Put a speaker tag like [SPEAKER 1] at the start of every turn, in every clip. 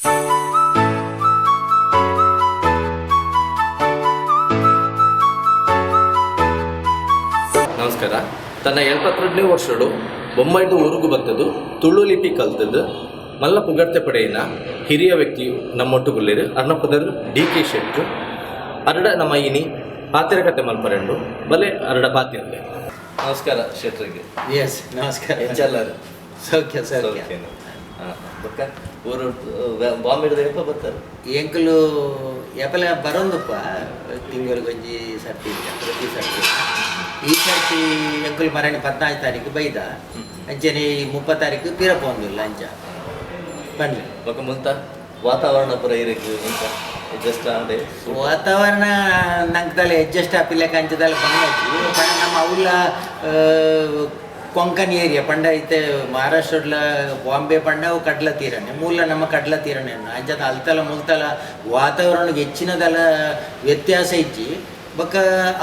[SPEAKER 1] ನಮಸ್ಕಾರ. ತನ್ನ 72ನೇ ವರ್ಷಡು ಬೊಂಬೈಡು ಊರುಗು ಬತ್ತದು ತುಳು ಲಿಪಿ ಕಲ್ತದ್ದು ಮಲ್ಲ ಪುಗರ್ತೆ ಪಡೆಯಿನ ಹಿರಿಯ ವ್ಯಕ್ತಿಯು ನಮ್ಮೊಟ್ಟುಗುಲ್ಲೇರು. ಅರ್ನ ಪುದರ್ ಡಿ ಕೆ ಶೆಟ್ರು. ಅರಡ ನಮ್ಮ ಇನಿ ಪಾತೆರ ಕತೆ ಮಲ್ಪರೆಂಡು ಬಲೆ ಅರಡ ಪಾತೆರ್ಲೆ. ನಮಸ್ಕಾರ ಶೆಟ್ರಿಗೆ.
[SPEAKER 2] ಎಸ್, ನಮಸ್ಕಾರ.
[SPEAKER 1] ಎಂಚಲ್ಲರು?
[SPEAKER 2] ಸೌಖ್ಯ, ಸೌಖ್ಯ.
[SPEAKER 1] ಬೊಕ್ಕ ಊರು ಬಾಂಬೆಡ್ದ ಎಪ್ಪ ಬರ್ತಾರೆ?
[SPEAKER 2] ಎಂಕುಲು ಎಪಲ ಬರೊಂದುಪ್ಪ, ತಿಂಗಳಿಗೊಂಜಿ ಸರ್ತಿ ಇಲ್ಲ, ಪ್ರತಿ ಸರ್ತಿ. ಈ ಸರ್ತಿ ಎಂಕುಲು ಮರಣಿ 14 ತಾರೀಕು ಬೈದ. ಅಂಚನೆ ಈ 30 ತಾರೀಕು ಪಿರ ಪೋಂದಿಲ್ಲ. ಅಂಚ ಬನ್ನಿ.
[SPEAKER 1] ಬೊಕ್ಕ ಮುಲ್ತ ವಾತಾವರಣ ಪೂರ ಇರಕ್ಕೆ ಎಂತ ಅಡ್ಜಸ್ಟ್ ಆಂಡೆ?
[SPEAKER 2] ವಾತಾವರಣ ನಂಗೆ ತಲೆ ಅಡ್ಜಸ್ಟ್ ಆಪಿಲ್ಲ, ಅಂಚದಲ್ಲ ಬಂಗಾಜಿ. ಪಂಡ ನಮ್ಮ ಅವ್ಲ ಕೊಂಕನ್ ಏರಿಯಾ ಪಂಡ ಇತ್ತೆ ಮಹಾರಾಷ್ಟ್ರಡ್ಲ ಬಾಂಬೆ ಪಂಡ ಅವು ಕಡ್ಲ ತೀರನೆ, ಮೂಲ ನಮ್ಮ ಕಡ್ಲ ತೀರನೆ. ಅಂಚದ ಅಲ್ತಲ ಮುಲ್ತಲ ವಾತಾವರಣಕ್ಕೆ ಹೆಚ್ಚಿನದಲ ವ್ಯತ್ಯಾಸ ಇಜ್ಜಿ. ಬೊಕ್ಕ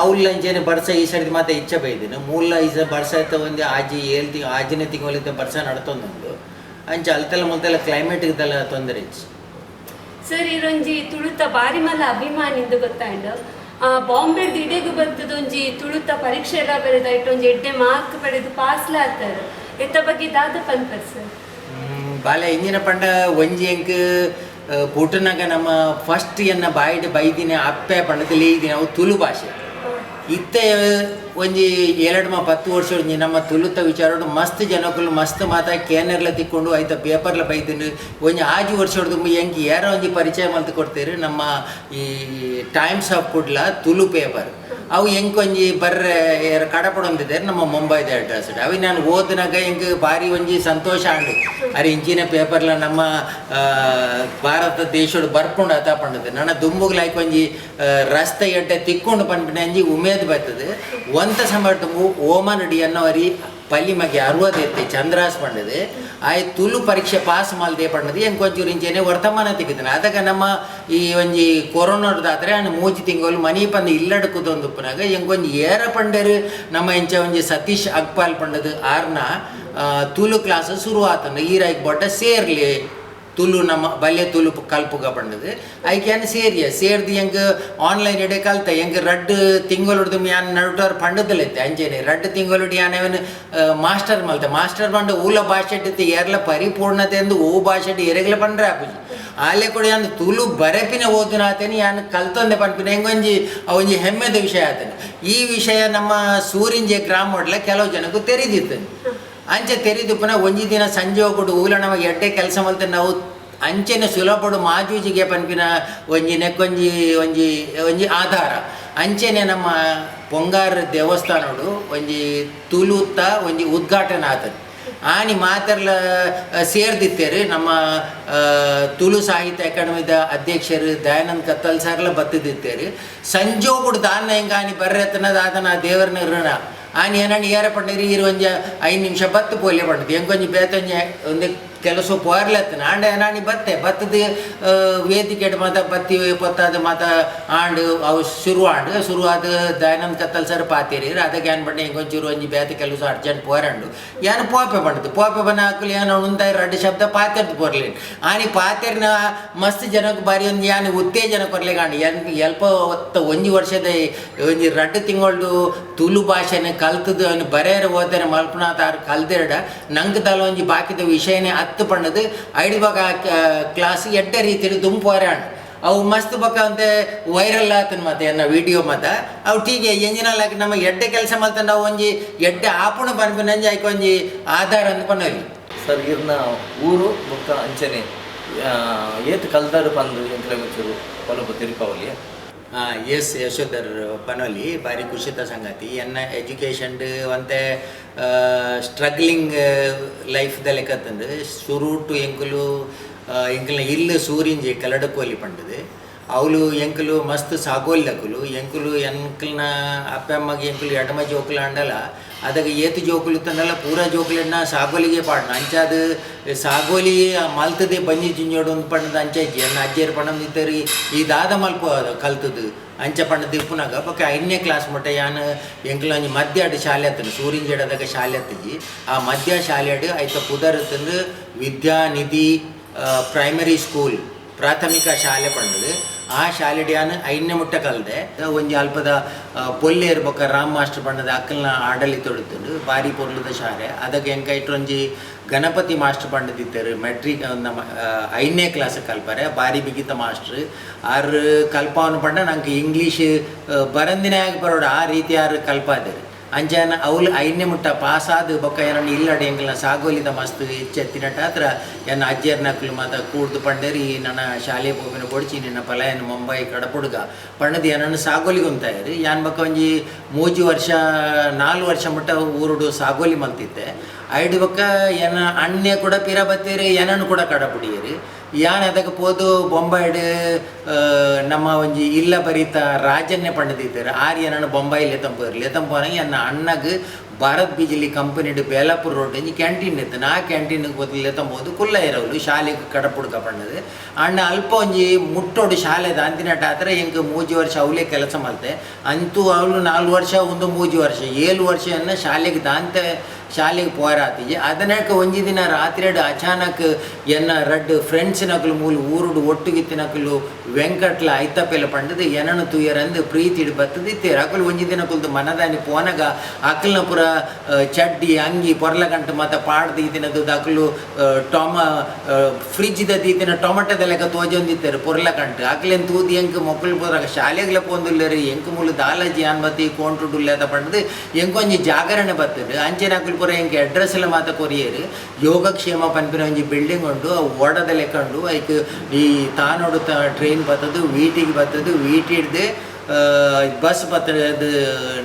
[SPEAKER 2] ಅವ್ಲ ಅಂಚನೆ ಬರ್ಸ ಈ ಸೈಡ್ ಮಾತ ಇಚ್ಛೆ ಬೈದಿನ. ಮೂಲ ಈ ಬರ್ಸ ಇತ್ತ ಒಂದು ಆಜಿ ಏಳು ತಿಂಗ್ ಆಜಿನ ತಿಂಗಳಿದ್ದ ಬರ್ಸ ನಡ್ತೊಂದುಂಡು. ಅಂಚ ಅಲ್ತಲ ಮುಲ್ತಲ ಕ್ಲೈಮೇಟ್ಗೆ ತಲ ತೊಂದರೆ ಇಜ್ಜಿ.
[SPEAKER 3] ಸರ್, ಇರೊಂಜಿ ತುಳುತ ಬಾರಿ ಮಲ್ಲ ಅಭಿಮಾನಿಂದು ಗೊತ್ತಾಂಡ್. ಬಾಂಬೆಡ್ದು ಇಡೆಗು ಬರ್ತದ ಒಂಜಿ ತುಳುತ ಪರೀಕ್ಷೆ ಎಲ್ಲ ಬರೆದಾಯ್ತು, ಒಂಜಿ ಎಡ್ಡೆ ಮಾರ್ಕ್ ಪಡೆದು ಪಾಸ್ಲ ಆತಾರೆ. ಎತ್ತ ಬಗ್ಗೆ ದಾದ ಪನ್ಪರ್ ಸರ್?
[SPEAKER 2] ಬಾಲೆ, ಇಂಜಿನ ಪಂಡ ಒಂಜಿ ಎಂಕ್ ಪುಟ್ಟನಾಗ ನಮ್ಮ ಫಸ್ಟ್ ಎನ್ನ ಬಾಯಿಡ್ ಬೈದಿನ ಅಪ್ಪೆ ಪಂಡದ ಲೇಯ್ದಿನ ಅವು ತುಳು ಭಾಷೆ. ಇತ್ತೆ ಒಂಜಿ 7 10 ವರ್ಷ ಒಂಜಿ ನಮ್ಮ ತುಳುತ ವಿಚಾರಡು ಮಸ್ತ್ ಜನಕುಲು ಮಸ್ತ್ ಮಾತ ಕೇನೆರ್ಲ ತಿಕ್ಕೊಂಡು ಐತ ಪೇಪರ್ಲ ಬೈದಿನ. ಒಂಜಿ 6 ವರ್ಷ ಎಂಕ್ ಏರ ಒಂಜಿ ಪರಿಚಯ ಮಲ್ತ್ ಕೊಡ್ತೇರು ನಮ್ಮ ಈ times of Kudla Tulu paper. ಅವು ಎಂಕ್ ಒಂಜಿ ಬರ್ರೆ ಏರ ಕಡಪಡೊಂದಿದ್ದಾರೆ ನಮ್ಮ ಮುಂಬೈದ ಅಡ್ರೆಸ್. ಅವಿ ನಾನು ಓದಿನಾಗ ಎಂಕ್ ಭಾರಿ ಒಂಜಿ ಸಂತೋಷ ಆಂಡು. ಅರೆ, ಇಂಚಿನ ಪೇಪರ್ಲ ನಮ್ಮ ಭಾರತ ದೇಶಡ್ ಬರ್ಪುಂಡು ಅತ ಪಂಡದು. ನನ್ನ ದುಂಬುಗ್ ಲೈಕ್ ಒಂಜಿ ರಸ್ತೆ ಎಡ್ಡೆ ತಿಕ್ಕೊಂಡು ಪನ್ಪಿನ ಒಂಜಿ ಉಮೇದ್ ಬರ್ತದೆ. ಒಂತ ಸಮಯ ಓಮನ್ ಡಿ ಅನ್ನೋ ಅರಿ ಪಲ್ಲಿ ಮಗೆ 60 ಎತ್ತಿ ಚಂದ್ರಾಸ್ ಪಂಡದು ಆಯ್ ತುಳು ಪರೀಕ್ಷೆ ಪಾಸ್ ಮಲ್ದೆ ಪಂಡದು ಎಂಕ್ ಒಂಚೂರು ಇಂಚೆನೆ ವರ್ತಮಾನ ತಿಕ್ಕಿದ್ದಾನೆ. ಅದಕ್ಕೆ ನಮ್ಮ ಈ ಒಂಜಿ ಕೊರೋನಾದಾದ್ರೆ ಅಣ್ಣ 3 ತಿಂಗಳು ಮನಿ ಪಂದ ಇಲ್ಲಡ್ ಕುದೊಂದುಪ್ಪನಾಗ ಎಂಕೊಂಜಿ ಏರ ಪಂಡರು ನಮ್ಮ ಇಂಚ ಒಂಜಿ ಸತೀಶ್ ಅಗ್ಪಾಲ್ ಪಂಡದು ಆರ್ನ ತುಳು ಕ್ಲಾಸ್ ಶುರು ಆತನ ಈರಾಯ್ಕ್ ಬೊಡ್ಡ ಸೇರ್ಲಿ, ತುಳು ನಮ್ಮ ಬಲ್ಯ ತುಳು ಕಲ್ಪುಗ ಪಂಡದು. ಐಕ್ಯಾನ್ ಸೇರಿಯ ಸೇರ್ದು ಎಂಕ್ ಆನ್ಲೈನ್ ಎಡೆ ಕಲ್ತ. ಎಂಕ್ 2 ತಿಂಗಳೊಡ್ದು ಯಾನ್ ನಡುಟರ್ ಪಂಡದಲೈತೆ. ಅಂಚೆನೆ 2 ತಿಂಗಳೊಡು ಯಾನ್ ಅವನು ಮಾಸ್ಟರ್ ಮಲ್ತೆ. ಮಾಸ್ಟರ್ ಪಂಡ ಊಲ ಭಾಷೆ ಏರ್ಲ ಪರಿಪೂರ್ಣತೆ ಎಂದು ಓ ಭಾಷೆ ಎರೆಗ್ಲ ಪಂಡ್ರೆ ಆಪುಜಿ. ಆಲೆ ಕೂಡ ಯಾನ್ ತುಳು ಬರೆಪಿನ ಓದುನಾತೇನೆ ಯಾನ್ ಕಲ್ತೊಂದೆ ಪನ್ಪಿನ ಹೆಂಗೊಂಜಿ ಒಂಜಿ ಹೆಮ್ಮೆದ ವಿಷಯ ಆತನೆ. ಈ ವಿಷಯ ನಮ್ಮ ಸೂರಿಂಜೆ ಗ್ರಾಮಡ್ಲ ಕೆಲವು ಜನಕ್ಕೂ ತೆರೆದಿತ್ತನೆ. ಅಂಚೆ ತೆರೆದು ಪುನಃ ಒಂಜಿ ದಿನ ಸಂಜೆ ಹೋಗ್ಬಿಟ್ಟು ಊಲ ನಮಗೆ ಎಡ್ಡೆ ಕೆಲಸ ಮಲ್ತೆ ನಾವು ಅಂಚೆನೆ ಸುಲಭಡು ಮಾಜೂಜಿಗೆ ಪನ್ಪಿನ ಒಂಜಿ ನೆಕ್ಕೊಂಜಿ ಒಂಜಿ ಒಂಜಿ ಆಧಾರ. ಅಂಚೆನೆ ನಮ್ಮ ಪೊಂಗಾರ್ ದೇವಸ್ಥಾನಡು ಒಂಜಿ ತುಳುತ ಒಂಜಿ ಉದ್ಘಾಟನೆ ಆತದೆ. ಆನಿ ಮಾತೆರ್ಲ ಸೇರ್ದಿತ್ತೇರು. ನಮ್ಮ ತುಳು ಸಾಹಿತ್ಯ ಅಕಾಡೆಮಿದ ಅಧ್ಯಕ್ಷರು ದಯಾನಂದ್ ಕತ್ತಲ್ ಸರ್ಲ ಬತ್ತಿದ್ದಿತ್ತೇರು. ಸಂಜೋಗುಡು ದಾನ್ನ ಹೆಂಗ ಆನಿ ಬರ್ರೆತ್ತನದ ಆತನ ದೇವರನ ಋಣ. ಆನಿ ಏನಣ್ಣ ಏರ ಪಂಡಿರಿ ಇರು ಒಂಜಿ 5 ನಿಮಿಷ ಬತ್ತು ಪೋಲೆ ಪಂಡದು. ಹೆಂಗೊಂಜಿ ಬೇತೊಂಜಿ ಒಂದು ಕೆಲಸ ಪೋರ್ಲತ್ತನ ಆಂಡ ನಾನಿ ಬತ್ತೆ ಬತ್ತದ ವೇದಿಕೆ ಮಾತ ಬತ್ತಿ ಪೊತ್ತಾದ ಮಾತ ಆಂಡು ಅವು ಶುರು ಆಂಡು. ಶುರು ಆದ ದಯಾನಂದ್ ಕತ್ತಲ್ ಸರ್ ಪಾತೇರಿ. ಅದಕ್ಕೆ ಏನ್ ಪಂಡ ಹೆಂಗೊಂಚೂರು ಒಂಜಿ ಬೇತೆ ಕೆಲಸ ಅರ್ಜೆಂಟ್ ಪೋರಂಡು ಏನು ಪೋಪೆ ಪಂಡದು. ಪೋಪೆ ಬನ್ನ ಹಾಕಲು ಏನೋ ಉಂದ 2 ಶಬ್ದ ಪಾತೆರ್ದು ಪೋರ್ಲಿ. ಆನಿ ಪಾತೆರ್ನ ಮಸ್ತ್ ಜನಕ್ಕೆ ಬಾರಿ ಒಂದು ಯಾನ್ ಉತ್ತೇಜನ ಕೊರ್ಲಿಕ್ಕೆ ಆಂಡು. ಎನ್ ಎಲ್ಪ ಒತ್ತ ಒಂಜಿ ವರ್ಷದ ಒಂಜಿ 2 ತಿಂಗಳು ತುಳು ಭಾಷೆನ ಕಲ್ತದು ಅವನು ಬರೆಯರ ಓದರೆ ಮಲ್ಪನಾಥ್ ಕಲ್ದಿರಡ ನಂಗೆ ತಲ ಒಂಜಿ ಬಾಕಿದ ವಿಷಯನೇ ಹತ್ತು ಪಣ್ಣದು ಐದು ಬಗ ಕ್ಲಾಸ್ ಎಡ್ಡೆ ರೀತಿಯಲ್ಲಿ ದುಂಪೋರೆ ಆಂಡ್. ಅವು ಮಸ್ತ್ ಬಕ್ಕ ಅಂತೆ ವೈರಲ್ ಆತನ ಮತ್ತೆ ಎನ್ನ ವಿಡಿಯೋ ಮತ್ತ ಅವು ಟೀಗೆ ಎಂಜಿನಲ್ ಹಾಕಿ ನಮ್ಮ ಎಡ್ಡೆ ಕೆಲಸ ಮಲ್ತ ನಾವು ಒಂಜಿ ಎಡ್ಡೆ ಆಪುಣ ಪನ್ಪಿನಂಜಿ ಐಕ್ ಒಂಜಿ ಆಧಾರ ಅಂದ್ ಪನ್ನೊಲಿ.
[SPEAKER 1] ಸರ್, ಇರ್ನ ಊರು ಬೊಕ್ಕ ಅಂಚನೆ ಏತ್ ಕಲ್ದಾರು ಪಂದು ಎಂಕ್ಲೆ ಒಂಚೂರು ಪೊಲಬು ತಿರುಪಾವಲಿಯ?
[SPEAKER 2] ಎಸ್ ಯಶೋಧರ್, ಪನೋಲಿ. ಭಾರಿ ಖುಷಿತ ಸಂಗತಿ. ಎನ್ನ ಎಜುಕೇಷನ್ ಒಂತೆ ಸ್ಟ್ರಗ್ಲಿಂಗ್ ಲೈಫ್ದ ಲೆಕ್ಕತ್ತಂದು. ಶುರುಟು ಎಂಕುಲು ಎಂಕಲ್ನ ಇಲ್ಲು ಸೂರಿಂಜಿ ಕಲಡಕೋಲಿ ಪಂಡದು. ಅವಳು ಎಂಕುಲು ಮಸ್ತ್ ಸಾಗೋಲ್ದಕುಲು. ಎಂಕುಲು ಎಂಕಲ್ನ ಅಪ್ಪ ಅಮ್ಮಗೆ ಎಂಕುಲು ಎಡಮ ಜೋಕುಲು ಅಂಡಲ. ಅದಕ್ಕೆ ಏತು ಜೋಕುಲು ತಂದಲ್ಲ ಪೂರಾ ಜೋಕುಲನ್ನ ಸಾಗೋಲಿಗೆ ಪಾಡ್ನ. ಅಂಚಾದ ಸಾಗೋಲಿ ಮಲ್ತದೆ ಬಂಜಿ ಜಿಂಜೋಡು ಒಂದು ಪಂಡದ ಅಂಚ ಇಜ್ಜಿ. ಎನ್ನ ಅಜ್ಜಿಯರು ಪಂಡಂದಿತ್ತರಿ ಈ ದಾದ ಮಲ್ಪ ಕಲ್ತದು ಅಂಚ ಪಂಡದ ಇಪ್ಪುನಾಗ. ಬೊಕ್ಕ 5ನೇ ಕ್ಲಾಸ್ ಮಟ್ಟ ಯಾನ್ ಎಂಕುಲು ಒಂಜಿ ಮಧ್ಯಾಹ್ನ ಶಾಲೆ ಹತ್ತನು ಸೂರಿಂಜಡದಾಗ ಶಾಲೆ ಹತ್ತಿಜಿ. ಆ ಮಧ್ಯ ಶಾಲೆ ಐತ ಪುದರ್ ತಂದು ವಿದ್ಯಾನಿಧಿ ಪ್ರೈಮರಿ ಸ್ಕೂಲ್ ಪ್ರಾಥಮಿಕ ಶಾಲೆ ಪಂಡದು. ಆ ಶಾಲೆಡ್ ಯಾನ್ ಐದನೇ ಮುಟ್ಟ ಕಲ್ದೆ. ಒಂಜಿ ಅಲ್ಪದ ಪೊಲ್ಲೇರ್ ಬೊಕ್ಕ ರಾಮ್ ಮಾಸ್ಟರ್ ಪಂಡದ ಅಕ್ಕಲ್ನ ಆಡಳಿತ ತೊಡುತ್ತುಂಡು. ಬಾರಿ ಪೊರ್ಲುದ ಶಾಲೆ. ಅದಕ್ಕೆ ಎಂಕೈಟ್ ಒಂಜಿ ಗಣಪತಿ ಮಾಸ್ಟರ್ ಪಂಡದಿತ್ತೆರ್, ಮೆಟ್ರಿಕ್ ನಮ್ಮ 5ನೇ ಕ್ಲಾಸ್ ಕಲ್ಪರೆ, ಬಾರಿ ಬಿಗಿತ ಮಾಸ್ಟರ್. ಆರ್ ಕಲ್ಪಾವನು ಪಂಡ ನಂಗೆ ಇಂಗ್ಲೀಷ್ ಬರಂದಿನ ಬರೋಡು ಆ ರೀತಿ ಆರು ಕಲ್ಪಾದರು. ಅಂಚಾನ ಅವ್ಲು 5ನೇ ಮುಟ್ಟ ಪಾಸ್ ಆದ್ ಬೊಕ್ಕ ಏನನ್ನ ಇಲ್ಲಡೆ ಎಂಕಲ್ನ ಸಾಗೋಲಿದ ಮಸ್ತ್ ಹೆಚ್ಚೆತ್ತಿನಟ್ಟ ಹತ್ರ ಎನ್ನ ಅಜ್ಜಿಯರ್ನಕ್ಲು ಮಾತ ಕೂಡ್ದು ಪಂಡೇರಿ, ಈ ನನ್ನ ಶಾಲೆ ಪೋಪಿನ ಬೊಡ್ಚಿ, ನಿನ್ನ ಪಲಾಯನ ಮುಂಬೈ ಕಡಪುಡ್ಗ ಪಂಡದು ಏನನ್ನ ಸಾಗೋಲಿಗೆ ಉಂತಾಯಿರಿ. ಯಾನ್ ಬೊಕ್ಕ ಒಂಜಿ 3 ವರ್ಷ 4 ವರ್ಷ ಮುಟ್ಟ ಊರುಡು ಸಾಗೋಲಿ ಮಲ್ತಿತ್ತೆ. ಐಡು ಬೊಕ್ಕ ಎನ್ನ ಅಣ್ಣೆ ಕೂಡ ಪಿರ ಬತ್ತೀರಿ, ಏನನ್ನು ಕೂಡ ಕಡಪುಡಿಯರಿ. ಯಾನ್ ಅದಕ್ಕೆ ಪೋದು ಬೊಂಬಾಯ್ಡ್ ನಮ್ಮ ಒಂಜಿ ಇಲ್ಲ ಬರೀತ ರಾಜನ್ನೇ ಪಂಡದಿದ್ದಾರೆ. ಆರ್ ಏನನ್ನು ಬೊಂಬಾಯಿ ಲೆತಂಪೋರು. ಲೆತಂಪೋನಾಗ ಎನ್ನ ಅಣ್ಣಗ್ ಭಾರತ್ ಬಿಜಿಲಿ ಕಂಪನಿಡ್ ಬೇಲಾಪುರ ರೋಡ್ ಒಂಜಿ ಕ್ಯಾಂಟೀನ್ ಇತ್ತು. ನಾ ಕ್ಯಾಂಟೀನ್ಗೆ ಪೋದು ಲೆತಂಬೋದು ಕುಲ್ಲ ಇರೋಲು ಶಾಲೆಗೆ ಕಡಪುಡ್ಕ ಪಂಡದು. ಅಣ್ಣ ಅಲ್ಪ ಒಂಜಿ ಮುಟ್ಟೋಡು ಶಾಲೆ ದಾಂತಿನಟ ಆದ್ರೆ ಎಂಕ್ 3 ವರ್ಷ ಅವಲೇ ಕೆಲಸ ಮಲ್ತೆ. ಅಂತೂ ಅವಳು 4 ವರ್ಷ ಒಂದು 3 ವರ್ಷ 7 ವರ್ಷ ಶಾಲೆಗೆ ದಾಂತೆ ಶಾಲೆಗೆ ಪೋರಾತಿಜಿ. ಅದನ್ನಕ ಒಂಜಿ ದಿನ ರಾತ್ರಿ ಅಚಾನಕ್ ಎನ್ನ ರಡ್ಡ್ ಫ್ರೆಂಡ್ಸ್ ನಕಲು ಮೂಲು ಊರುಡು ಒಟ್ಟುಗಿತ್ತಿನಕಲು ವೆಂಕಟ್ಲ ಐತಪ್ಪೆಲ್ಲ ಪಂಡದು ಏನನ್ನು ತೂಯರಂದು ಪ್ರೀತಿ ಬತ್ತದ ಇತ್ತೇರು. ಅಕಲು ಒಂಜಿ ದಿನ ಕುಲ್ದು ಮನದಾನಿ ಪೋನಗ ಅಕಲ್ನ ಪುರ ಚಡ್ಡಿ ಅಂಗಿ ಪೊರ್ಲ ಗಂಟು ಮತ್ತ ಪಾಡ್ದು ಈತಿನದು ಅಕಲು ಫ್ರಿಜ್ದ ದೀತಿನ ಟೊಮೆಟೊದ ಲೆಕ್ಕ ತೋಜೊಂದಿತ್ತೇರು ಪೊರ್ಲ ಗಂಟು. ಅಕ್ಲೇನು ತೂದು ಎಂಕ್ ಮೊಕ್ಕಲು ಪೂರ ಶಾಲೆಗ್ಲ ಪೋಂದುಲ್ಲೇರು, ಎಂಕ್ ಮೂಲು ದಾಲಜಿ ಅನ್ ಬತ್ತಿ ಕೋಂಟುಡುಲ್ಲೇದ ಪಂಡದು ಎಂಕೊಂಜಿ ಜಾಗರಣೆ ಬತ್ತದು. ಅಂಚೆನ ಅಕಲು ಪೂರ ಎಂಕ್ ಅಡ್ರೆಸ್ ಎಲ್ಲ ಮಾತ ಕೊರಿಯೇರು. ಯೋಗಕ್ಷೇಮ ಪನ್ಪಿನ ಒಂಜಿ ಬಿಲ್ಡಿಂಗ್ ಉಂಡು, ಅವು ಓಡದ ಲೆಕ್ಕ ಉಂಡು. ಐಕ್ ಈ ತಾನೋಡು ಟ್ರೈನ್ ಬತ್ತದು, ವೀಟಿಗೆ ಬತ್ತದು, ವೀಟಿ ಹಿಡ್ದು ಬಸ್ ಬತ್ತದು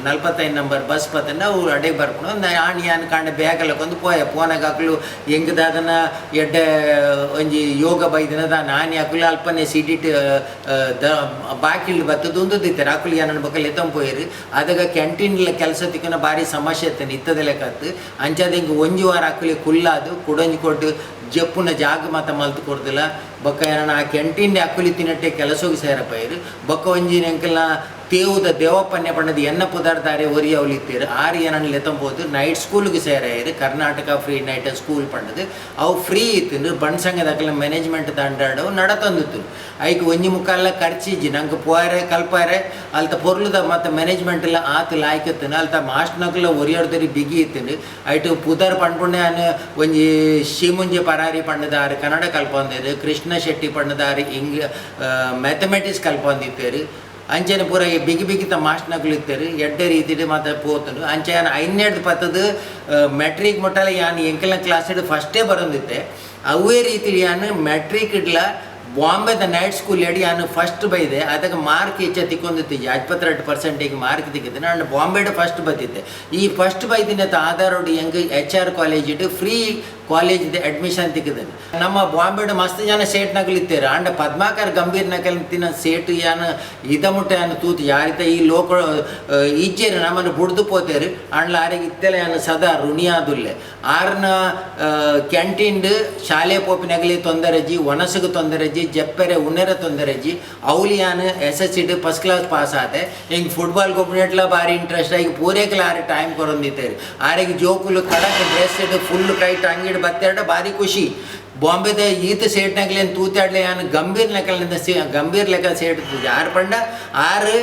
[SPEAKER 2] 45 ನಂಬರ್ ಬಸ್ ಬತ್ತಂಡ ಅವು ಅಡೆಗೆ ಬರ್ಕೊಂಡು ಆಣಿ ಯಾನ್ ಕಾಂಡ ಬ್ಯಾಗ್ ಕೊಂದು ಪೋಯ. ಪೋನಾಗ ಅಕ್ಲು ಹೆಂಗದಾದನ ಎಡ್ಡೆ ಒಂಜಿ ಯೋಗ ಬೈದಿನದ ನಾನಿ ಅಕ್ಲು ಅಲ್ಪನೆ ಸಿಟಿಟ್ ದ ಬಾಕಿಲ್ ಬತ್ತದು ಉಂದುದಿತ್ತಾರೆ. ಅಕ್ಲು ಏನನ್ನ ಬೊಕ್ಕ ಲೆತ್ತಂ ಪೋಯಿರು. ಅದಾಗ ಕ್ಯಾಂಟೀನ್ ಕೆಲಸ ತಿಕ್ಕನ ಭಾರಿ ಸಮಸ್ಯೆ ಇತ್ತೇನೆ ಇತ್ತದ ಲೆಕ್ಕತ್ತು. ಅಂಚಾದ ಹಿಂಗೆ ಒಂಜಿ ವಾರ ಅಕ್ಲಿ ಕುಲ್ಲಾದು ಕುಡೊಂಜಿ ಕೊಟ್ಟು ಜಪ್ಪುನ ಜಾಗ ಮಾತ ಮಲ್ತು ಕೊಡ್ದಿಲ್ಲ. ಬೊಕ್ಕ ಏನನ್ನ ಆ ಕ್ಯಾಂಟೀನ್ ಅಕ್ಕುಲಿ ತಿನ್ನಟ್ಟೆ ಕೆಲಸೋಗಿ ಸೇರಪೈರು. ಬೊಕ್ಕ ಒಂಜಿ ಎಂಕಲ್ನ ತೇವುದ ದೇವಪ್ಪನ್ಯ ಪಂಡದ ಎನ್ನ ಪುದಾರ್ದಾರೆ ಒರಿ ಅವಲಿತ್ತೀರು. ಆರು ಏನನ್ನ ಲೆತ್ತಂಬೋದು ನೈಟ್ ಸ್ಕೂಲ್ಗೆ ಸೇರಾಯಿರು. ಕರ್ನಾಟಕ ಫ್ರೀ ನೈಟ್ ಸ್ಕೂಲ್ ಪಂಡದು ಅವು ಫ್ರೀ ಇತ್ತು. ಬಣ್ಣ ಸಂಘದ ಮ್ಯಾನೇಜ್ಮೆಂಟ್ ದಂಡಾಡವು ನಡತಂದಿತ್ತು. ಐಕ್ ಒಂಜಿ ಮುಕ್ಕಾಲ ಖರ್ಚಿಜ್ಜಿ ನಂಗೆ ಪೋರೆ ಕಲ್ಪಾರೆ ಅಲ್ತ ಪೊರ್ಲುದ ಮತ್ತು ಮ್ಯಾನೇಜ್ಮೆಂಟ್ ಎಲ್ಲ ಆತ ಲಾಯ್ಕತ್ತನು. ಅಲ್ತ ಮಾಸ್ಟ್ನಕ್ಲ ಒರಿಯೊಡ್ದರಿ ಬಿಗಿ ಇತ್ತು. ಐಟು ಪುದರ್ ಪಂಡ್ಪುಂಡೆ ಅನ್ ಒಂಜಿ ಶಿಮುಂಜಿ ಪರಾರಿ ಪಂಡದಾರು ಕನ್ನಡ ಕಲ್ಪಂದಿರು, ಕೃಷ್ಣ ಶೆಟ್ಟಿ ಪಂಡದಾರು ಮ್ಯಾಥಮೆಟಿಕ್ಸ್ ಕಲ್ಪಂದಿತ್ತೇರು. ಅಂಚೆನ ಪೂರ ಈ ಬಿಗಿ ಬಿಗಿತ ಮಾಸ್ಟ್ನಕುಲು ಇತ್ತೇರು. ಎಡ್ಡೆ ರೀತಿಡ್ ಮಾತ ಪೋತುಂಡು. ಅಂಚೆ ಯಾನ್ ಐನೇಡ್ದು ಪತ್ತದು ಮೆಟ್ರಿಕ್ ಮುಟ್ಟಲ ಯಾನ್ ಎಂಕಲ್ನ ಕ್ಲಾಸ್ ಫಸ್ಟೇ ಬರೊಂದಿತ್ತೆ. ಅವೇ ರೀತಿ ಯಾನ್ ಮೆಟ್ರಿಕ್ ಇಡ್ಲ ಬಾಂಬೆದ ನೈಟ್ ಸ್ಕೂಲ್ ಎಡಿ ಯಾನು ಫಸ್ಟ್ ಬೈದೆ. ಅದಕ್ಕೆ ಮಾರ್ಕ್ ಹೆಚ್ಚ ತಿಕ್ಕೊಂದಿತ್ತು, 72% ಮಾರ್ಕ್ ತಿಕ್ಕಿದ್ದೆ ನಾನು. ಬಾಂಬೆಡ್ ಫಸ್ಟ್ ಬತ್ತಿದ್ದೆ. ಈ ಫಸ್ಟ್ ಬೈದಿನ ಆಧಾರೋಡು ಹೆಂಗೆ ಎಚ್ ಆರ್ ಕಾಲೇಜ್ ಇಟ್ಟು ಫ್ರೀ ಕಾಲೇಜ್ ಅಡ್ಮಿಷನ್ ತಿಕ್ಕಿದ್ದೇನೆ. ನಮ್ಮ ಬಾಂಬೆಡ್ ಮಸ್ತ್ ಜನ ಸೇಟ್ ನಕಲಿತ್ತೇರು. ಅಂಡ ಪದ್ಮಾಕರ್ ಗಂಭೀರ್ ನಕಲ್ ತಿನ್ನ ಸೇಟು ಯಾನು ಇದ ಮುಟ್ಟ ಯಾನು ತೂತು ಯಾರಿತ ಈ ಲೋಕ ಇಜ್ಜೇರು ನಮ್ಮನ್ನು ಬುಡ್ದು ಪೋತೇರು. ಅಂಡ್ಲ ಆರಿಗೆ ಇತ್ತೆಲ್ಲ ಯಾನು ಸದಾ ಋಣಿಯಾದುಲ್ಲೆ. ಆರ್ನ ಕ್ಯಾಂಟೀನ್ಡ್ ಶಾಲೆ ಪೋಪಿನಗಲಿ ತೊಂದರೆಜಿ, ಒನಸುಗು ತೊಂದರೆಜಿ, ಜಪ್ಪೆರೆ ಉನ್ನೆರೆ ತೊಂದರೆಜಿ. ಅವಲಿ ಯಾನು ಎಸ್ ಎಸ್ ಸಿಡ್ ಫಸ್ಟ್ ಕ್ಲಾಸ್ ಪಾಸ್ ಆತೆ. ಹಿಂಗೆ ಫುಟ್ಬಾಲ್ ಗೊಬ್ಬರ ಭಾರಿ ಇಂಟ್ರೆಸ್ಟ್ ಆಗಿ ಪೂರೇಕಲ ಆರು ಟೈಮ್ ಕೊರೊಂದಿತ್ತೇರು. ಆರಿಗೆ ಜೋಕುಲು ಕಡಕ್ ಡ್ರೆಸ್ ಇಟ್ಟು ಫುಲ್ ಕೈಟ್ ಅಂಗಿಡ್ ಬತ್ತೆರಡ ಭಾರಿ ಖುಷಿ. ಬಾಂಬೆದ ಈತ ಸೇಟ್ನಾಗ್ಲೇನು ತೂತಾಡ್ಲೆ ಯಾನು ಗಂಭೀರ್ ಲೆಕ್ಕಲಿಂದ ಗಂಭೀರ್ ಲೆಕ್ಕ ಸೇಟ್ ಯಾರು ಪಂಡ ಆರು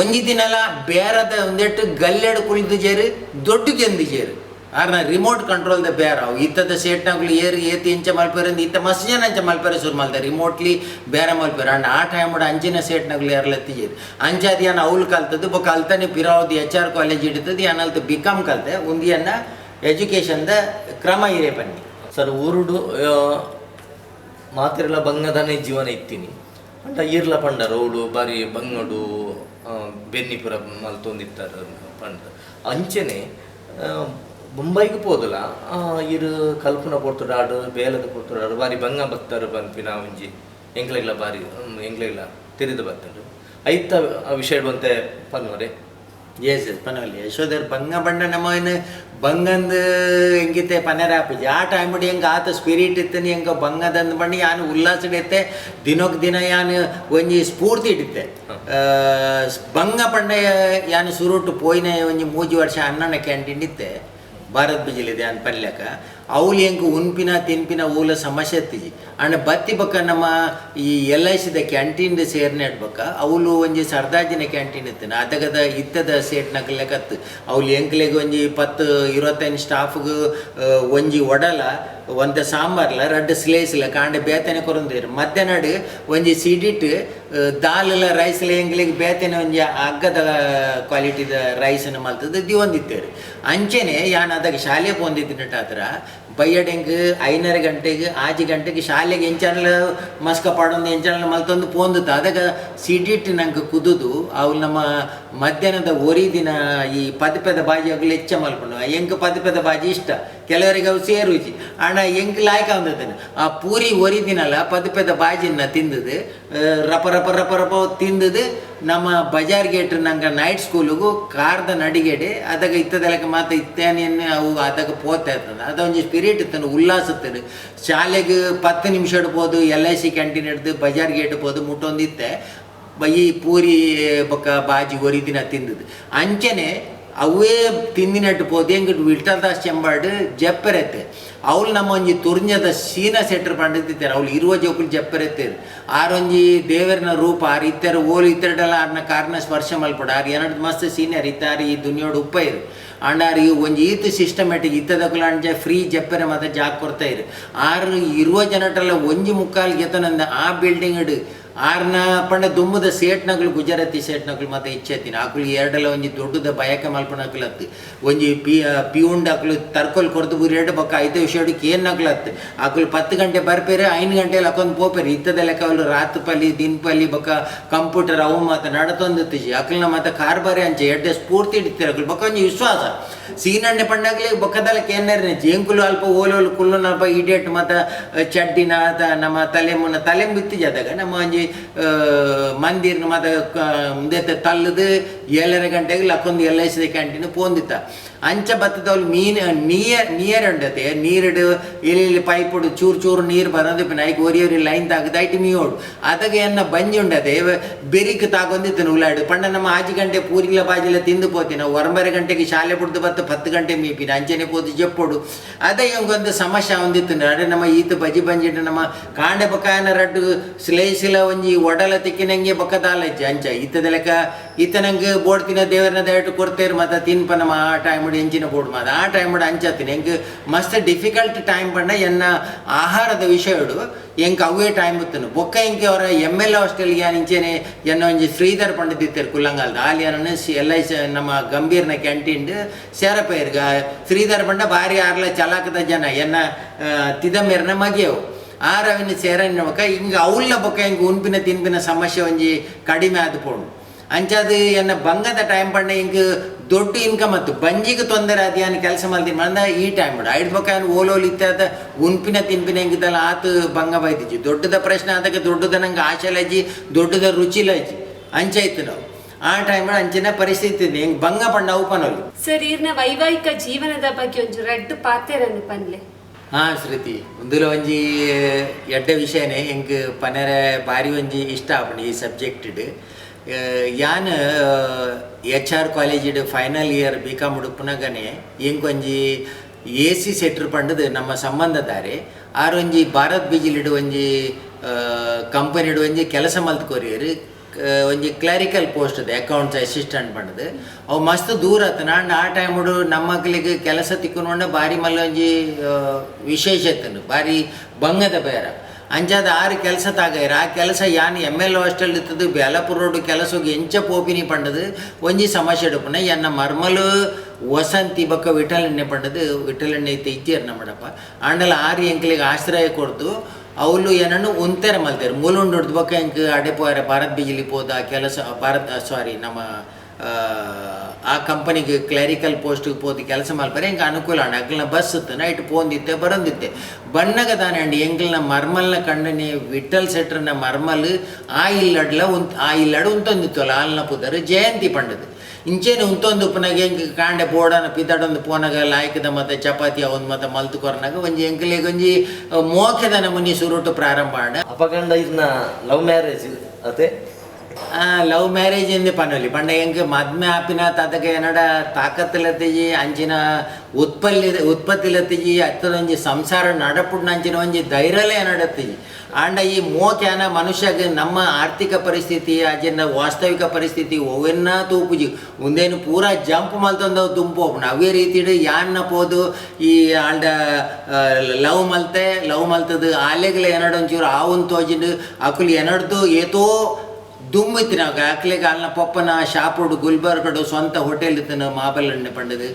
[SPEAKER 2] ಒಂಜಿ ದಿನಲ ಬೇರದ ಒಂದೆಟ್ಟು ಗಲ್ಲೆಡು ಕುಳಿದು ಜೇರು ದೊಡ್ಡ ಗೆಂದು ಜೇರು. ಆರ್ನ ರಿಮೋಟ್ ಕಂಟ್ರೋಲ್ ದ ಬೇರ ಅವು ಇತ್ತದ ಸೇಟ್ನಾಗ್ಲು ಏರು ಏತಿ ಇಂಚ ಮಲ್ಪೇರು ಇತ್ತ ಮಸ್ತ್ ಜನ ಅಂಚ ಮಲ್ಪೇರೆ ಶುರು ಮಲ್ತಾರೆ ರಿಮೋಟ್ಲಿ ಬೇರೆ ಮಲ್ಪೇರು. ಅಂಡ್ ಆ ಟೈಮ್ ಅಂಚಿನ ಸೇಟ್ನಾಗ್ಲು ಯಾರ್ಲತ್ತಿ ಜೇರು ಅಂಚಾದ ಯಾನ್ ಅವ್ಲು ಕಲ್ತದ್ದು. ಬೊಕ್ಕ ಅಲ್ತಾನೆ ಪಿರಾವದಿ ಎಚ್ ಆರ್ ಕಾಲೇಜ್ ಹಿಡಿತದ್ದು ಯಾನ್ ಅಲ್ತ ಬಿ ಕಾಮ್ ಕಲ್ತೆ. ಉಂದಿಯನ್ನ ಎಜುಕೇಷನ್ದ ಕ್ರಮ ಇರೇ ಬನ್ನಿ.
[SPEAKER 1] ಸರ್ ಊರುಡು ಮಾತಿರಲ ಬಂಗದನೇ ಜೀವನ ಇತ್ತೀನಿ ಅಂಡ ಈರ್ಲ ಪಂಡ ರೋಡು ಬಾರಿ ಬಂಗಡು ಬೆನ್ನಿಪುರ ಮಲ್ತೊಂದಿತ್ತಾರೆ ಪಂಡ. ಅಂಚೆನೆ ಬೊಂಬೈಗೆ ಪೋದಲ ಇರು ಕಲ್ಪನ ಪೊರ್ತುಡಾಡು ಬೇಲದ ಪೊರ್ತುಡಾಡು ಬಾರಿ ಬಂಗ ಬತ್ತಾರೆ ಪನ್ಪಿನ ಒಂಜಿ ಎಂಕ್ಲೆಗ್ಲ ಬಾರಿ ಎಂಕ್ಲೆಗ್ಲ ತೆರಿದು ಬತ್ತಂಡು ಐತ ವಿಷಯ ಬಂತೆ ಪನ್ವರೆ.
[SPEAKER 2] ಎಸ್ ಎಸ್ ಪನವಲ್ಲಿ ಯಶೋಧರ್ ಬಂಗ ಬಣ್ಣ ನಮ್ಮ ಏನು ಬಂಗಂದು ಎಂಗಿತೆ ಪನೆರ ಆಪುಜಿ. ಆ ಟೈಮ್ ಹೆಂಗೆ ಆತ ಸ್ಪಿರಿಟ್ ಇತ್ತನಿ ಹೆಂಗೆ ಬಂಗದಂದು ಬಣ್ಣ ಯಾನು ಉಲ್ಲಾಸ ಇಡುತ್ತೆ ದಿನಕ್ಕೆ ದಿನ ಯಾನು ಒಂಜಿ ಸ್ಫೂರ್ತಿ ಇಡುತ್ತೆ. ಬಂಗ ಬಣ್ಣ ಯಾನು ಸುರುಟು ಪೋಯಿನ ಒಂಜಿ 3 ವರ್ಷ ಅಣ್ಣನ ಕ್ಯಾಂಟೀನ್ ಇತ್ತೆ ಭಾರತ್ ಬಿಜಿಲಿದೆ ಅನ್ ಪನ್ಲೆಕ. ಅವ್ಲು ಎಂಕ್ ಉನ್ಪಿನ ತಿನ್ಪಿನ ಓಲ ಸಮಸ್ಯೆ ಇತ್ತಿಜಿ. ಆಂಡ ಬತ್ತಿ ಬೊಕ್ಕ ನಮ್ಮ ಈ ಎಲ್ I ಸಿದ ಕ್ಯಾಂಟೀನ್ ಸೇರ್ನೆ ಬೊಕ್ಕ ಅವ್ಲು ಒಂಜಿ ಸರ್ದಾಜಿನ ಕ್ಯಾಂಟೀನ್ ಇತ್ತಿನ ಅದಗದ ಇತ್ತದ ಸೇಟ್ನಕಲ್ ಲೆಕ್ಕತ್ತು ಅವ್ಲು ಎಂಕ್ಲೆಗ್ ಒಂಜಿ 10 25 ಸ್ಟಾಫ್ಗ್ ಒಂಜಿ ಒಡಲ ಒಂತೆ ಸಾಂಬಾರ್ಲ ರಡ್ಡ್ ಸ್ಲೇಸ್ಲ ಕಾಂಡೆ ಬೇತನೆ ಕೊರೊಂದೇರು. ಮಧ್ಯಾಹ್ನಡ್ ಒಂಜಿ ಸಿಡಿಟ್ ದಾಲ್ಲ ರೈಸ್ಲ ಎಂಕ್ಲೆಗ್ ಬೇತನೆ ಒಂಜಿ ಅಗ್ಗದ ಕ್ವಾಲಿಟಿದ ರೈಸ್ನ ಮಲ್ತದ ದಿವೊಂದಿತ್ತೇರು. ಅಂಚೆನೆ ಯಾನ್ ಅದಾಗ ಶಾಲೆ ಪೋಂದಿತ್ತಿನಟ್ಟಾತ್ರ ಬಯ್ಯಡೆಂಗ್ 5:30 ಗಂಟೆಗೆ 6 ಗಂಟೆಗೆ ಶಾಲೆಗೆ ಎಂಚನ್ಲ ಮಸ್ಕ ಪಾಡೊಂದು ಎಂಚನ್ಲ ಮಲ್ತೊಂದು ಪೋಂದುತ್ತ. ಅದಗ ಸಿಡಿಟ್ ನಂಗೆ ಕುದುದು ಅವು ನಮ್ಮ ಮಧ್ಯಾಹ್ನದ ಒರಿ ದಿನ ಈ ಪದಪೆದ ಬಾಜಿ ಅಗಲು ಹೆಚ್ಚ ಮಲ್ಪುಂಡು. ಎಂಕ್ ಪದಪೆದ ಬಾಜಿ ಇಷ್ಟ, ಕೆಲವರಿಗೆ ಅವು ಸೇರುಜಿ. ಆಂಡ ಎಂಕ್ ಲಾಯ್ಕ ಒಂದಿತ್ತೇನೆ ಆ ಪೂರಿ ಒರಿ ದಿನಲ ಪದಪೆದ ಬಾಜಿನ ತಿಂದದು ರಪ ರಪ ರಪ ರಪ ತಿಂದದು ನಮ್ಮ ಬಜಾರ್ ಗೇಟ್ ನಂಗೆ ನೈಟ್ ಸ್ಕೂಲಿಗೂ ಕಾರ್ದ ನಡಿಗೆಡೆ ಅದಾಗ ಇತ್ತದಲಕ ಮಾತ ಇತ್ತೇನೇನು ಅವು ಅದಾಗ ಪೋತಾ ಇರ್ತದೆ. ಅದೊಂಜಿ ಸ್ಪಿರಿಟ್ ಇತ್ತನು ಉಲ್ಲಾಸ ಇತ್ತನು. ಶಾಲೆಗೆ 10 ನಿಮಿಷ ಇಡ್ಬೋದು, ಎಲ್ I C canteen ಹಿಡ್ದು ಬಜಾರ್ ಗೇಟ್ ಪೋದು ಮುಟ್ಟೊಂದಿತ್ತೆ ಈ ಪೂರಿ ಬೊಕ್ಕ ಬಾಜಿ ಒರಿ ದಿನ ತಿಂದದು. ಅಂಚೆನೆ ಅವೇ ತಿಂದಿನಟ್ಟು ಪೋದು ಎಂಗ್ ವಿಠಲ್ದಾಸ್ ಚೆಂಬಾಡು ಜಪ್ಪೆರೆತ್ತೆ ಅವ್ಲು ನಮ್ಮ ಒಂಜಿ ತುರ್ഞ്ഞದ ಸೀನ ಸೆಟ್ರ್ ಪಂಡಿತ್ತಿದ್ದಾರೆ. ಅವ್ಲು ಇರುವ ಜೋಕುಲು ಜಪ್ಪೆರೆತ್ತೇರು. ಆರೊಂಜಿ ದೇವರನ ರೂಪ ಆರು ಇತ್ತರ ಓಲು ಇತ್ತರಡಲ ಆರ್ನ ಕಾರ್ನ ಸ್ಪರ್ಶ ಮಲ್ಪಡ ಆರು ಏನಡ್ ಮಸ್ತ್ ಸೀನಿಯರ್ ಇತ್ತಾರು ಈ ದುನಿಯೋಡು ಉಪ್ಪ ಇರು. ಆಂಡ ಆರು ಈ ಒಂಜಿ ಈತ್ ಸಿಸ್ಟಮೆಟಿಕ್ ಇತ್ತದಕ್ಕುಲ ಅಂಚ ಫ್ರೀ ಜಪ್ಪೆರೆ ಮಾತ ಜಾಗ್ ಕೊರ್ತಾ ಇರು. ಆರು ಇರುವ ಜನಟಲ್ಲ ಒಂಜಿ ಮುಕ್ಕಾಲ್ ಗೆತನಂದ ಆ ಬಿಲ್ಡಿಂಗ್ ಇಡು ಆರ್ನ ಪಂಡ ದುಮ್ಮದ ಸೇಟ್ನಗಳು ಗುಜರಾತಿ ಸೇಟ್ನಗಳು ಮಾತ ಇಚ್ಛೆತ್ತಿನ ಆಕುಲು ಎರಡಲ್ಲ ಒಂಜಿ ದೊಡ್ಡದ ಬಯಕೆ ಮಲ್ಪನಕುಲು ಅತ್ತು ಒಂಜಿ ಪಿಯುಂಡ್ ಆಕುಲು ತರ್ಕೊಲ್ ಕೊರ್ದು ಬುರಿ ಎರಡು ಬೊಕ್ಕ ಐದು ವಿಷಯಕ್ಕೆ ಏನ್ ನಕಲು ಅತ್ತು ಆಕುಲು 10 ಗಂಟೆ ಬರ್ಪೇರೆ 5 ಗಂಟೆಲಿ ಹಾಕೊಂಡು ಪೋಪೇರು. ಇತ್ತದ ಲೆಕ್ಕ ಅವಳು ರಾತ್ ಪಲ್ಲಿ ದಿನ ಪಲ್ಲಿ ಬೊಕ್ಕ ಕಂಪ್ಯೂಟರ್ ಅವು ಮಾತ ನಡತೊಂದಿತ್ತಿಜಿ. ಆಕುಲ್ನ ಮಾತ ಕಾರ್ಬಾರಿ ಅಂಚೆ ಎಡ್ಡೆ ಸ್ಫೂರ್ತಿ ಇಡ್ತಾರೆ ಆಕುಲು ಬೊಕ್ಕ ಒಂಜಿ ವಿಶ್ವಾಸ ಸೀನಣ್ಣೆ ಪಂಡಾಗ್ಲಿ ಬೊಕ್ಕದಲ್ಲ ಕೇನ್ನರ್ನೆ ಜೇಂಕುಲು ಅಲ್ಪ ಓಲೋಲು ಕುಲ್ಲುನ ಅಲ್ಪ ಇಡಿಯಟ್ ಮಾತ ಚಡ್ಡಿನ ನಮ್ಮ ತಲೆ ಮುನ್ನ ತಲೆ ಬಿತ್ತಿಜಿ. ಅದಾಗ ನಮ್ಮ ಒಂಜಿ ಮಂದಿರ್ನ ಮಾತ ಉಂದೆತ್ತ ತಲ್ಲದು 7:30 ಗಂಟೆಗೆ ಲಕ್ಕೊಂದು ಎಲ್ I C canteen ಪೋಂದಿತ್ತ. ಅಂಚ ಬತ್ತದವ್ಲು ಮೀನು ನಿಯರ್ ಉಂಡತೆ ನೀರಿಡು ಎಲ್ಲಿ ಪೈಪುಡು ಚೂರು ಚೂರು ನೀರು ಬರೋದು ಐಕ್ ಒರಿ ಒರಿ ಲೈನ್ ತಾಗದ ಐಟ್ ಮೀಯೋಡು. ಅದಾಗ ಎನ್ನ ಬಂಜಿ ಉಂಡತೆ ಬೆರಿಕ್ ತಾಗೊಂದಿತ್ತು ಉಲಾಡು ಪಂಡ ನಮ್ಮ 5 ಗಂಟೆ ಪೂರಿಲ ಬಾಜಿಲ ತಿಂದು ಪೋತಿನ 9:30 ಗಂಟೆಗೆ ಶಾಲೆ ಬಿಡ್ದು ಬತ್ತು 10 ಗಂಟೆ ಮೀಪಿನ ಅಂಚನೆ ಪೋದು ಜಪ್ಪೋಡು. ಅದೇ ಇವಂಗೊಂದು ಸಮಸ್ಯೆ ಒಂದಿತ್ತು. ಅಡೆ ನಮ್ಮ ಈತ ಬಜಿ ಬಂಜಿಟ್ಟು ನಮ್ಮ ಕಾಂಡೆ ಬೊಕ್ಕಾಯನ ರಡ್ಡು ಸ್ಲೇಸಿಲ ಒಂಜಿ ಒಡಲ ತಿಕ್ಕಿನಂಗೆ ಬೊಕ್ಕದಾಲಜ್ಜಿ ಅಂಚ ಈತದ ಲೆಕ್ಕ ಈತ ನಂಗೆ ಬೋಡ್ತಿನ ದೇವರನ್ನ ದಯವಿಟ್ಟು ಕೊಡ್ತೇರು ಮತ್ತೆ ತಿನ್ಪ ನಮ್ಮ ಆ ಟೈಮ್ ಎಂಚಿನ ಬೋರ್ಡ್ ಮಾದ ಆ ಟೈಮ್ ಅಂಚತ್ತಿನ ಎಂಕ್ ಮಸ್ತ್ ಡಿಫಿಕಲ್ಟ್ ಟೈಮ್ ಪಂಡ ಎನ್ನ ಆಹಾರದ ವಿಷಯಡು ಎಂಕ್ ಅವೇ ಟೈಮ್ ಇತ್ತನು. ಬೊಕ್ಕ ಎಂಕ್ ಅವರ ಎಮ್ ಎಲ್ ಹಾಸ್ಟೆಲ್ಗೆ ಇಂಚೆನೆ ಎನ್ನ ಒಂಜಿ ಶ್ರೀಧರ್ ಪಂಡಿತಿತ್ತೇರು ಕುಲ್ಲಂಗಾಲ್ದ ಆಲಿ ಏನನ್ನು ಎಲ್ I C ನಮ್ಮ ಗಂಭೀರ್ನ ಕ್ಯಾಂಟೀನ್ ಸೇರಪೈರ್ಗ ಶ್ರೀಧರ್ ಪಂಡ ಭಾರಿ ಆರ್ಲ ಚಲಾಕದ ಜನ ಎನ್ನ ತಿದಮೇರ್ನ ಮಗಿಯವು ಆ ರವಿನ ಸೇರನ್ನ ಬೊಕ್ಕ ಹಿಂಗೆ ಅವಲ್ಲ ಬೊಕ್ಕ ಹಿಂಗೆ ಉನ್ಪಿನ ತಿನ್ಪಿನ ಸಮಸ್ಯೆ ಒಂಜಿ ಕಡಿಮೆ ಆದ ಪೋಣು. ಅಂಚಾದ ಎನ್ನ ಬಂಗದ ಟೈಮ್ ಪಂಡ ಹಿಂಗೆ ದೊಡ್ಡ ಇನ್ಕಮ್ ಅತ್ತು ಬಂಜಿಗೆ ತೊಂದರೆ ಅದು ಕೆಲಸ ಮಲ್ದಿನ ಮಂದ ಈ ಟೈಮ್ ಬಿಡ ಐದು ಬೊಕ್ಕ ಓಲೋಲ್ ಇತ್ತಾದ ಉನ್ಪಿನ ತಿನ್ಪಿನ ಹೆಂಗಿದ್ದಲ್ಲ ಆತು ಬಂಗ ಬೈದಿಜ್ಜಿ. ದೊಡ್ಡದ ಪ್ರಶ್ನೆ ಆದಾಗ ದೊಡ್ಡದ ನಂಗೆ ಆಶೆಲಜ್ಜಿ ದೊಡ್ಡದ ರುಚಿಲಜ್ಜಿ ಅಂಚಾಯ್ತು ನಾವು ಆ ಟೈಮ್ ಅಂಚಿನ ಪರಿಸ್ಥಿತಿ ಇದೆ ಹೆಂಗೆ ಬಂಗ ಪಂಡ ಅವು ಪನೋಲಿ.
[SPEAKER 3] ಸರ್ ಈರ್ನ ವೈವಾಹಿಕ ಜೀವನದ ಬಗ್ಗೆ ಒಂಜಿ ರಡ್ಡು ಪಾತೆರನ್ನು ಪನ್ಲೆ.
[SPEAKER 2] ಹಾ ಶ್ರುತಿ ಒಂದುಲ ಒಂಜಿ ಎಡ್ಡೆ ವಿಷಯನೇ ಎಂಕ್ ಪನೆರೆ ಬಾರಿ ಒಂಜಿ ಇಷ್ಟ ಆಪುಂಡು ಈ ಸಬ್ಜೆಕ್ಟ್ ಯಾನ್ ಎಚ್ ಆರ್ ಕಾಲೇಜಿಡ್ ಫೈನಲ್ ಇಯರ್ ಬಿ ಕಾಮ್ ಉಡುಪುನಗನೆ ಎಂಕೊಂಜಿ ಎ ಸಿ ಸೆಟ್ರ್ ಪಂಡದು ನಮ್ಮ ಸಂಬಂಧದಾರೆ ಆರೊಂಜಿ ಭಾರತ್ ಬಿಜಿಲಿಡ್ ಒಂಜಿ ಕಂಪನಿಡ್ ಒಂಜಿ ಕೆಲಸ ಮಲ್ತ್ ಕೊರಿಯರ್ ಒಂಜಿ ಕ್ಲರಿಕಲ್ ಪೋಸ್ಟ್ ಅದು ಅಕೌಂಟ್ಸ್ ಅಸಿಸ್ಟೆಂಟ್ ಪಂಡದು ಅವು ಮಸ್ತ್ ದೂರ ಆತು. ನಾನ್ ಆ ಟೈಮುಡು ನಮ್ಮ ಮಕ್ಳಿಗೆ ಕೆಲಸ ತಿಕ್ಕುನೋಂಡ ಬಾರಿ ಮಲ್ಲ ಒಂಜಿ ವಿಶೇಷ ಇತ್ತನು ಬಾರಿ ಬಂಗದ ಬೇರ ಅಂಚಾದ ಆರು ಕೆಲಸ ತಾಗೈರ್ ಆ ಕೆಲಸ ಯಾನ್ M L hostel ಇತ್ತದು Belapur road ಕೆಲಸಕ್ಕೆ ಎಂಚ ಪೋಪಿನಿ ಪಂಡದು ಒಂಜಿ ಸಮಸ್ಯೆ ಎಡುಪುನ ಎನ್ನ ಮರ್ಮಲು ವಸಂತಿ ಬೊಕ್ಕ ವಿಠಲಣ್ಣೆ ಪಂಡದು ವಿಠಲಣ್ಣೆ ಇತ್ತ ಇಜ್ಜೇರ್ ನಮ್ಮಡಪ್ಪ ಆಂಡಲ ಆರು ಎಂಕ್ಲಿಗೆ ಆಶ್ರಯ ಕೊಡ್ತು ಅವಳು ಏನನ್ನು ಉಂತೆರ ಮಲ್ತೇರು ಮೂಲುಂಡು ಬೊಕ್ಕ ಎಂಕ್ ಅಡೆ ಪೋಯರೆ ಭಾರತ್ ಬಿಜಿಲಿ ಪೋದ ಕೆಲಸ ಭಾರತ್ ಸಾರಿ ನಮ್ಮ ಆ ಕಂಪನಿಗೆ ಕ್ಲರಿಕಲ್ ಪೋಸ್ಟ್ಗೆ ಪೋದು ಕೆಲಸ ಮಲ್ಪರೆ ಎಂಕ್ ಅನುಕೂಲ ಅಂಡ್ ಅಗ್ಲ್ನ ಬಸ್ ಇತ್ತು ನೈಟ್ ಪೋಂದಿತ್ತೆ ಬರಂದಿತ್ತೆ ಬಣ್ಣಗ ತಾನೆ ಅಂಡ್ ಎಂಗ್ಲ್ನ ಮರ್ಮಲ್ನ ಕಣ್ಣನೆ ವಿಠಲ್ ಸೆಟ್ರನ ಮರ್ಮಲ್ ಆ ಇಲ್ಲಡ್ಲ ಉಂತ್ ಆ ಇಲ್ಲಡ್ ಉಂತೊಂದಿತ್ತು ಅಲ್ಲ ಆಲ್ನ ಪುದರ್ ಜಯಂತಿ ಪಂಡದು ಇಂಚೇನೆ ಉಂತೊಂದು ಉಪ್ಪುನಾಗ ಎಂಕ್ ಕಾಂಡೆ ಬೋಡನ ಪಿದಡೊಂದು ಪೋನಗ ಲಾಯ್ಕದ ಮತ್ತೆ ಚಪಾತಿ ಅವನ್ ಮತ್ತೆ ಮಲ್ತು ಕೊರ್ನಾಗ ಒಂಜಿ ಎಂಕ್ಲೆಗ್ ಒಂಜಿ ಮೋಕೆದ ನಮೂನಿ ಸುರುಟು ಪ್ರಾರಂಭ ಆಂಡ.
[SPEAKER 4] ಅಪಗಂಡ ಇದನ್ನ ಲವ್ ಮ್ಯಾರೇಜ್ ಅತೆ?
[SPEAKER 2] ಲವ್ ಮ್ಯಾರೇಜ್ ಎಂದೆ ಪನೊಲಿ ಪಂಡ ಎಂಕ್ ಮದ್ಮೆ ಆಪಿನ ತದಕ ಎನ್ನಡ ತಾಕತ್ತಲತ್ತಿಜಿ ಅಂಚಿನ ಉತ್ಪತ್ತಿಲತ್ತಿಜಿ ಅತ್ತದೊಂಜಿ ಸಂಸಾರ ನಡಪುಡ್ನ ಅಂಚಿನ ಒಂಜಿ ಧೈರ್ಯಲೇ ಎನ್ನಡತ್ತಿಜಿ. ಆಂಡ ಈ ಮೋಕ್ಯಾನ ಮನುಷ್ಯಗೆ ನಮ್ಮ ಆರ್ಥಿಕ ಪರಿಸ್ಥಿತಿ ಅಜಿನ ವಾಸ್ತವಿಕ ಪರಿಸ್ಥಿತಿ ಒವೆನ್ನ ತೂಪುಜಿ ಉಂದೇನು ಪೂರಾ ಜಂಪ್ ಮಲ್ತೊಂದವು ದುಂಪು ಹೋಪುಂಡು. ಅವೇ ರೀತಿಡ್ ಯಾನ್ನ ಪೋದು ಈ ಆಂಡ ಲವ್ ಮಲ್ತೆ ಲವ್ ಮಲ್ತದು ಆಲೆಗ್ಲ ಎನ್ನಡ ಒಂಚೂರು ಆವುನ್ ತೋಜಿಂಡು ಅಕುಲು ಎನ್ನಡ್ದು ಏತೋ ದುಂಬಿತ್ತಿನ ಅಕ್ಲೆಗ್ ಅಲ್ನ ಪೊಪ್ಪನ ಶಾಪುಡು ಗುಲ್ಬರ್ಗಡು ಸ್ವಂತ ಹೋಟೆಲ್ ಇತ್ತನ ಮಾಬಲ್ಲಣ್ಣೆ ಪಂಡದು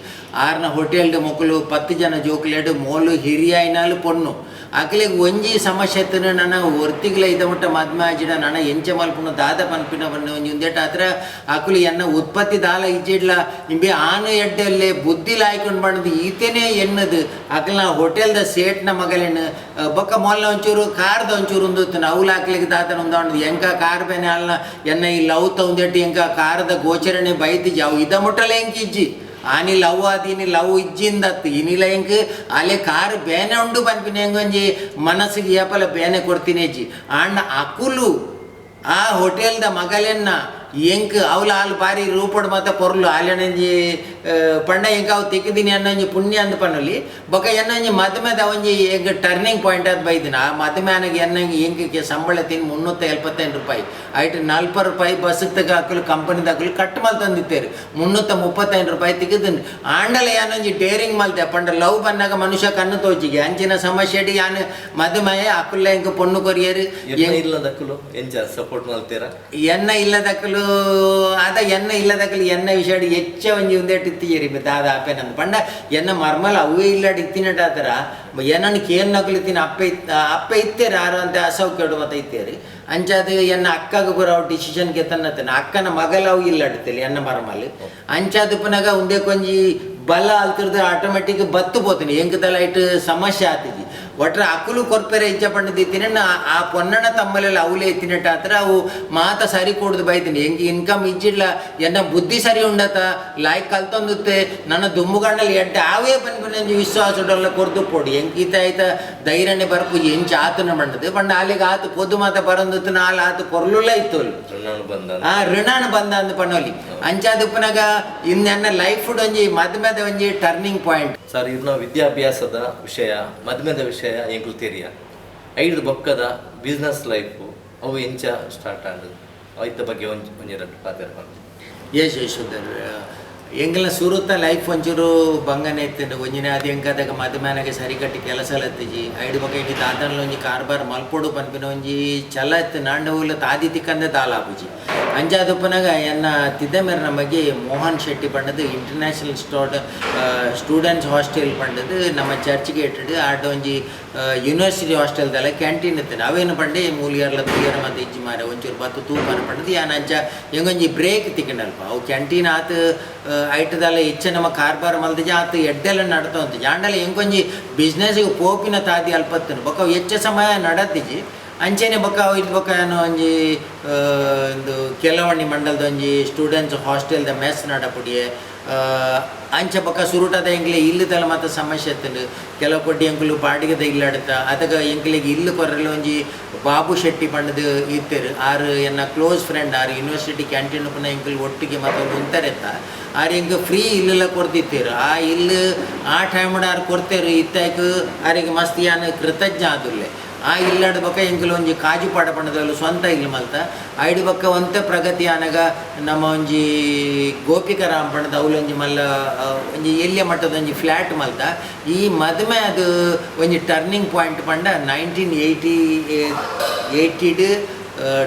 [SPEAKER 2] ಆರ್ನ ಹೋಟೆಲ್ಡ್ ಮೊಕುಲು 10 ಜನ ಜೋಕುಲೆಡು ಮೋಲು ಹಿರಿಯಾಯಿನಾಲು ಪೊಣ್ಣು ಅಕ್ಲೆಗ್ ಒಂಜಿ ಸಮಸ್ಯೆ ಇತ್ತನ ನನ ಒರ್ತಿಗ್ಲ ಇದ ಮುಟ್ಟ ಮದ್ಮೆ ಆಜಿಡ ನನ ಎಂಚ ಮಲ್ಪುನ ದಾದ ಪನ್ಪಿನ ಬಣ್ಣ ಒಂಜಿ ಉಂದೆಟ ಆತ್ರ ಅಕುಲು ಎನ್ನ ಉತ್ಪತ್ತಿ ದಾಲ ಇಜ್ಜಿಡ್ಲ ಇಂಬೆ ಆನು ಎಡ್ಡಲ್ಲೇ ಬುದ್ಧಿ ಲಾಯ್ಕೊಂಡು ಬಣ್ಣದು ಈತೇನೆ ಎನ್ನದು ಅಕ್ಲ್ನ ಹೋಟೆಲ್ದ ಸೇಟ್ನ ಮಗಲೇನು ಬೊಕ್ಕ ಮೊಲ್ಲ ಒಂಚೂರು ಕಾರ್ದ ಒಂಚೂರು ಉಂದುತ್ತನ ಅವ್ಲು ಅಕ್ಲೆಗ್ ದಾತನ ಉಂದಾಣದು ಎಂಕ ಕಾರ್ ಬೇನೆ ಅಲ್ನ ಎನ್ನ ಈ ಲವ್ ತೌಂದೆಟ್ಟು ಎಂಕ ಕಾರದ ಗೋಚರಣೆ ಬೈತಿಜಿ ಅವು ಇದ ಮುಟ್ಟಲ ಎಂಕ ಇಜ್ಜಿ ಆನಿ ಲವ್ ಆದಿನಿ ಲವ್ ಇಜ್ಜಿಂದತ್ತು ಇನಿಲ ಎಂಕ್ ಅಲೆ ಕಾರ್ ಬೇನೆ ಉಂಡು ಪನ್ಪಿನ ಎಂಗೊಂಜಿ ಮನಸ್ಸಿಗೆ ಏಪಲ ಬೇನೆ ಕೊಡ್ತೀನಿ ಅಜ್ಜಿ. ಆಂಡ ಅಕುಲು ಆ ಹೋಟೆಲ್ದ ಮಗಲೆನ್ನ ಎಂಕ್ ಅವಲ ಆಲ್ ಬಾರಿ ರೂಪಡ್ ಮಾತ ಪೊರ್ಲು ಆಲೆನಂಜಿ ಪಂಡ ಎಂಕ್ ಅವು ತಿಕ್ಕಿದಿನಿ ಅನ್ನೊಂಜಿ ಪುಣ್ಯ ಅಂದ್ ಪನ್ನೊಲಿ ಬೊಕ ಎನ್ನೊಂಜಿ ಮದ್ಮೆದ ಒಂಜಿ ಎಂಕ್ ಟರ್ನಿಂಗ್ ಪಾಯಿಂಟ್ ಆದ್ ಬೈದಿನ. ಆ ಮದ್ಮೆ ಆನಗ ಎನ್ನಂಗೆ ಎಂಕ್ ಸಂಬಳ ತಿನ್ 375 ರೂಪಾಯಿ ಐಟ್ 40 ರೂಪಾಯಿ ಬಸ್ಸಕ್ಕೆ ಹಾಕಲು ಕಂಪನಿದ ಹಾಕಲು ಕಟ್ ಮಲ್ತೊಂದಿತ್ತೇರು 335 ರೂಪಾಯಿ ತಿಕ್ಕಿದಿನಿ. ಆಂಡಲ ಯಾನೊಂಜಿ ಡೇರಿಂಗ್ ಮಲ್ತೆ ಪಂಡ ಲವ್ ಬಂದಾಗ ಮನುಷ್ಯ ಕಣ್ಣು ತೋಚಿಗೆ ಅಂಚಿನ ಸಮಸ್ಯೆ ಯಾನ್ ಮದುಮಯ ಅಕುಲ್ಲ ಎಂಕ್ ಪೊಣ್ಣು ಕೊರಿಯರು
[SPEAKER 1] ಇಲ್ಲದಕ್ಕಲು ಎಂಚ ಸಪೋರ್ಟ್ ಮಲ್ತೀರಾ
[SPEAKER 2] ಎನ್ನ ಇಲ್ಲದಕ್ಕಲು ಅದ ಎನ್ನ ಇಲ್ಲದಕ್ಕಲು ಎನ್ನ ವಿಷಯ ಹೆಚ್ಚ ಒಂಜಿ ಉಂದೇಟ್ ಇತ್ತಿಯರಿ ದಾದ ಅಪ್ಪೆನಂದು ಪಂಡ ಎನ್ನ ಮರ್ಮಲ ಅವೇ ಇಲ್ಲಾಡ್ ಇತ್ತಿನಟಾತರ ಏನನ್ನು ಕೇನ್ ನಕಲು ಇತ್ತಿನ ಅಪ್ಪೆ ಅಪ್ಪೆ ಇತ್ತೇರು ಆರು ಅಂತ ಅಸೌಖ್ಯಡು ಮತ್ತೆ ಇತ್ತೇರಿ ಅಂಚಾದ ಎನ್ನ ಅಕ್ಕಗ ಪೂರ ಅವು ಡಿಸಿಷನ್ ಗೆತ್ತನ್ನತ್ತನ ಅಕ್ಕನ ಮಗಲ ಅವು ಇಲ್ಲಾಡ್ತೇಲಿ ಎನ್ನ ಮರ್ಮಲ್ ಅಂಚಾದ ಪುನಗ ಉಂದೇ ಕೊಂಜಿ ಬಲ ಅಲ್ತಿರ್ದು ಆಟೋಮೆಟಿಕ್ ಬತ್ತು ಪೋತೀನಿ ಎಂಕದಲ್ಲ ಇಟ್ಟು ಸಮಸ್ಯೆ ಆತಿಜಿ ಒಟ್ರ ಅಕುಲು ಕೊರ್ಪೆರೆ ಇಚ್ಛ ಪಂಡದಿತ್ತೀನಿ ಆ ಪೊನ್ನಣ ತಮ್ಮಲೆಲ್ಲ ಅವಲೇ ಎತ್ತಿನಟ್ಟ ಆತ್ರ ಅವು ಮಾತ ಸರಿ ಕೊಡ್ದು ಬೈತೀನಿ ಎಂಕ್ ಇನ್ಕಮ್ ಇಜ್ಜಿಡ್ಲ ಎನ್ನ ಬುದ್ಧಿ ಸರಿ ಉಂಡತ ಲಾಯ್ಕ್ ಕಲ್ತೊಂದುತ್ತೆ ನನ್ನ ದುಮ್ಮುಗಣ್ಣಲ್ಲಿ ಎಡ್ಡೆ ಆವೇ ಪನ್ಪಿನ ವಿಶ್ವಾಸ ಉಡಲ್ಲ ಕೊರ್ದು ಪೋಡು ಎಂಕ್ ಈತ ಆಯ್ತ ಧೈರ್ಯನೆ ಬರ್ಪುಜಿ ಎಂಚ ಆತನ ಬಂಡದು ಪಂಡ ಅಲ್ಲಿಗೆ ಆತು ಪೊದ್ದು ಮಾತ ಬರಂದುತ್ತು ನಾಲ್ ಆತು ಕೊರ್ಲುಲ್ಲ ಇತ್ತು ಆ ಋಣಾನು ಬಂದ ಅಂದ್ ಪನ್ನೋಲಿ ಅಂಚಾದ ಉಪ್ಪನಾಗ ಇನ್ನು ಲೈಫ್ ಒಂಜಿ ಮದ್ಮೆದ ಒಂಜಿ ಟರ್ನಿಂಗ್ ಪಾಯಿಂಟ್.
[SPEAKER 1] ಸರ್ ಇರ್ನ ವಿದ್ಯಾಭ್ಯಾಸದ ವಿಷಯ ಮದ್ಮೆದ ವಿಷಯ ಎಂಕುಲು ತೆರಿಯ ಐದು ಬೊಕ್ಕದ ಬಿಸ್ನೆಸ್ ಲೈಫು ಅವು ಎಂಚ ಸ್ಟಾರ್ಟ್ ಆಂಡ್ ಐತ ಬಗ್ಗೆ ಒಂಜಿ ಒಂಜಿ ರಡ್ಡ್ ಪಾತೆರ ಪನ್ಲೆ.
[SPEAKER 2] ಯಶ್ ಯಶೋಧರ್ ಎಂಕಲ್ನ ಸುರುತ ಲೈಫ್ ಒಂಚೂರು ಬಂಗನೆ ಇತ್ತು ಒಂಜಿನ ಅದು ಎಂಕಾದಾಗ ಮದ್ಮೆನಾಗೆ ಸರಿ ಕಟ್ಟಿ ಕೆಲಸ ಲತ್ತಿಜಿ ಐಡು ಬೊಕ್ಕ ಇಂಡಿ ತಾತನಲ್ಲಿ ಒಂಜಿ ಕಾರ್ಬಾರ್ ಮಲ್ಪೊಡು ಪನ್ಪಿನ ಒಂಜಿ ಛಲ ಇತ್ತು ನಾಂಡ ಹೋಗ್ಲ ತಾದಿ ತಿಕ್ಕಂದೆ ತಾಲಾಪುಜಿ ಅಂಚಾದಪ್ಪನಾಗ ಎನ್ನ ತಿದ್ದ ಮೇರೆ ಬಗ್ಗೆ ಮೋಹನ್ ಶೆಟ್ಟಿ ಪಂಡದು ಇಂಟರ್ನ್ಯಾಷನಲ್ ಸ್ಟೂಡೆಂಟ್ಸ್ ಹಾಸ್ಟೆಲ್ ಪಂಡದು ನಮ್ಮ ಚರ್ಚ್ ಗೇಟ್ ಆಟ ಒಂಜಿ ಯೂನಿವರ್ಸಿಟಿ ಹಾಸ್ಟೆಲ್ದಲ್ಲ ಕ್ಯಾಂಟೀನ್ ಇತ್ತು ಅವೇನು ಪಂಡೆ ಮೂಲಿಯರ್ಲ ತುಲಿಯರ್ ಮತ್ತೆ ಇಜ್ಜಿ ಮಾರೆ ಒಂಚೂರು ಬತ್ತು ತೂಪಾನ ಪಂಡದು ಯಾನ್ ಅಂಚ ಎಂಗೊಂಜಿ ಬ್ರೇಕ್ ತಿಕ್ಕಂಡಲ್ಪ ಅವು ಕ್ಯಾಂಟೀನ್ ಆತು ಐಟದಲ್ಲ ಹೆಚ್ಚ ನಮ್ಮ ಕಾರ್ಬಾರ್ ಮಲ್ದಿಜ ಆತು ಎಡ್ಡೆಲ್ಲ ನಡ್ತಾ ಉಂಟು ಜಾಂಡಲ ಎಂಕೊಂಜಿ ಬಿಸ್ನೆಸ್ಗೆ ಪೋಪಿನ ತಾದಿ ಅಲ್ಪತ್ತನು ಬೊಕ್ಕ ಹೆಚ್ಚ ಸಮಯ ನಡತಿಜಿ ಅಂಚೆನೆ ಬೊಕ್ಕ ಇದು ಬೊಕ್ಕ ಏನು ಒಂಜಿ ಒಂದು ಕೆಲವಣ್ಣಿ ಮಂಡಲದ ಒಂಜಿ ಸ್ಟೂಡೆಂಟ್ಸ್ ಹಾಸ್ಟೆಲ್ದ ಮೆಸ್ ನಡಪುಡಿಯೆ ಅಂಚ ಬೊಕ್ಕ ಸುರುಟದ ಎಂಕ್ಲೆ ಇಲ್ಲದಲ್ಲ ಮಾತ ಸಮಸ್ಯೆ ಇತ್ತುಂಡು ಕೆಲವು ಕೊಡ್ಡಿ ಎಂಕುಲು ಬಾಡಿಗೆದ ಇಲ್ಲಾಡ್ತ ಅದಗ ಎಂಕ್ಲೆಗ್ ಇಲ್ಲು ಕೊರಲು ಒಂಜಿ ಬಾಬು ಶೆಟ್ಟಿ ಪಂಡದು ಇತ್ತೇರು ಆರು ಎನ್ನ ಕ್ಲೋಸ್ ಫ್ರೆಂಡ್ ಆರು ಯೂನಿವರ್ಸಿಟಿ ಕ್ಯಾಂಟೀನ್ ಪುನಃ ಎಂಕುಲು ಒಟ್ಟಿಗೆ ಮತ್ತೆ ಉಂತರೆತ್ತ ಆರು ಎಂಕ್ ಫ್ರೀ ಇಲ್ಲೆಲ್ಲ ಕೊಡ್ತಿತ್ತೇರು ಆ ಇಲ್ಲು ಆ ಟೈಮ್ ಆರು ಕೊಡ್ತೇರು ಇತ್ತಾಯ್ಕು ಆರಿಗೆ ಮಸ್ತ್ ಯಾನ್ ಕೃತಜ್ಞ ಆದುಲ್ಲೆ ಆ ಇಲ್ಲಾಡು ಬೊಕ್ಕ ಎಂಕುಲು ಒಂಜಿ ಕಾಜು ಪಾಡ ಪಂಡದಲ್ಲ ಸ್ವಂತ ಇಲ್ಲು ಮಲ್ತ ಐಡು ಬೊಕ್ಕ ಒಂತೆ ಪ್ರಗತಿ ಆನಗ ನಮ್ಮ ಒಂಜಿ ಗೋಪಿಕರಾಮ್ ಪಂಡದ ಅವ್ಲೊಂಜಿ ಮಲ್ಲ ಒಂಜಿ ಎಲ್ಯ ಮಟ್ಟದ ಒಂಜಿ ಫ್ಲ್ಯಾಟ್ ಮಲ್ತ ಈ ಮದುವೆ ಅದು ಒಂಜಿ ಟರ್ನಿಂಗ್ ಪಾಯಿಂಟ್ ಪಂಡ 1980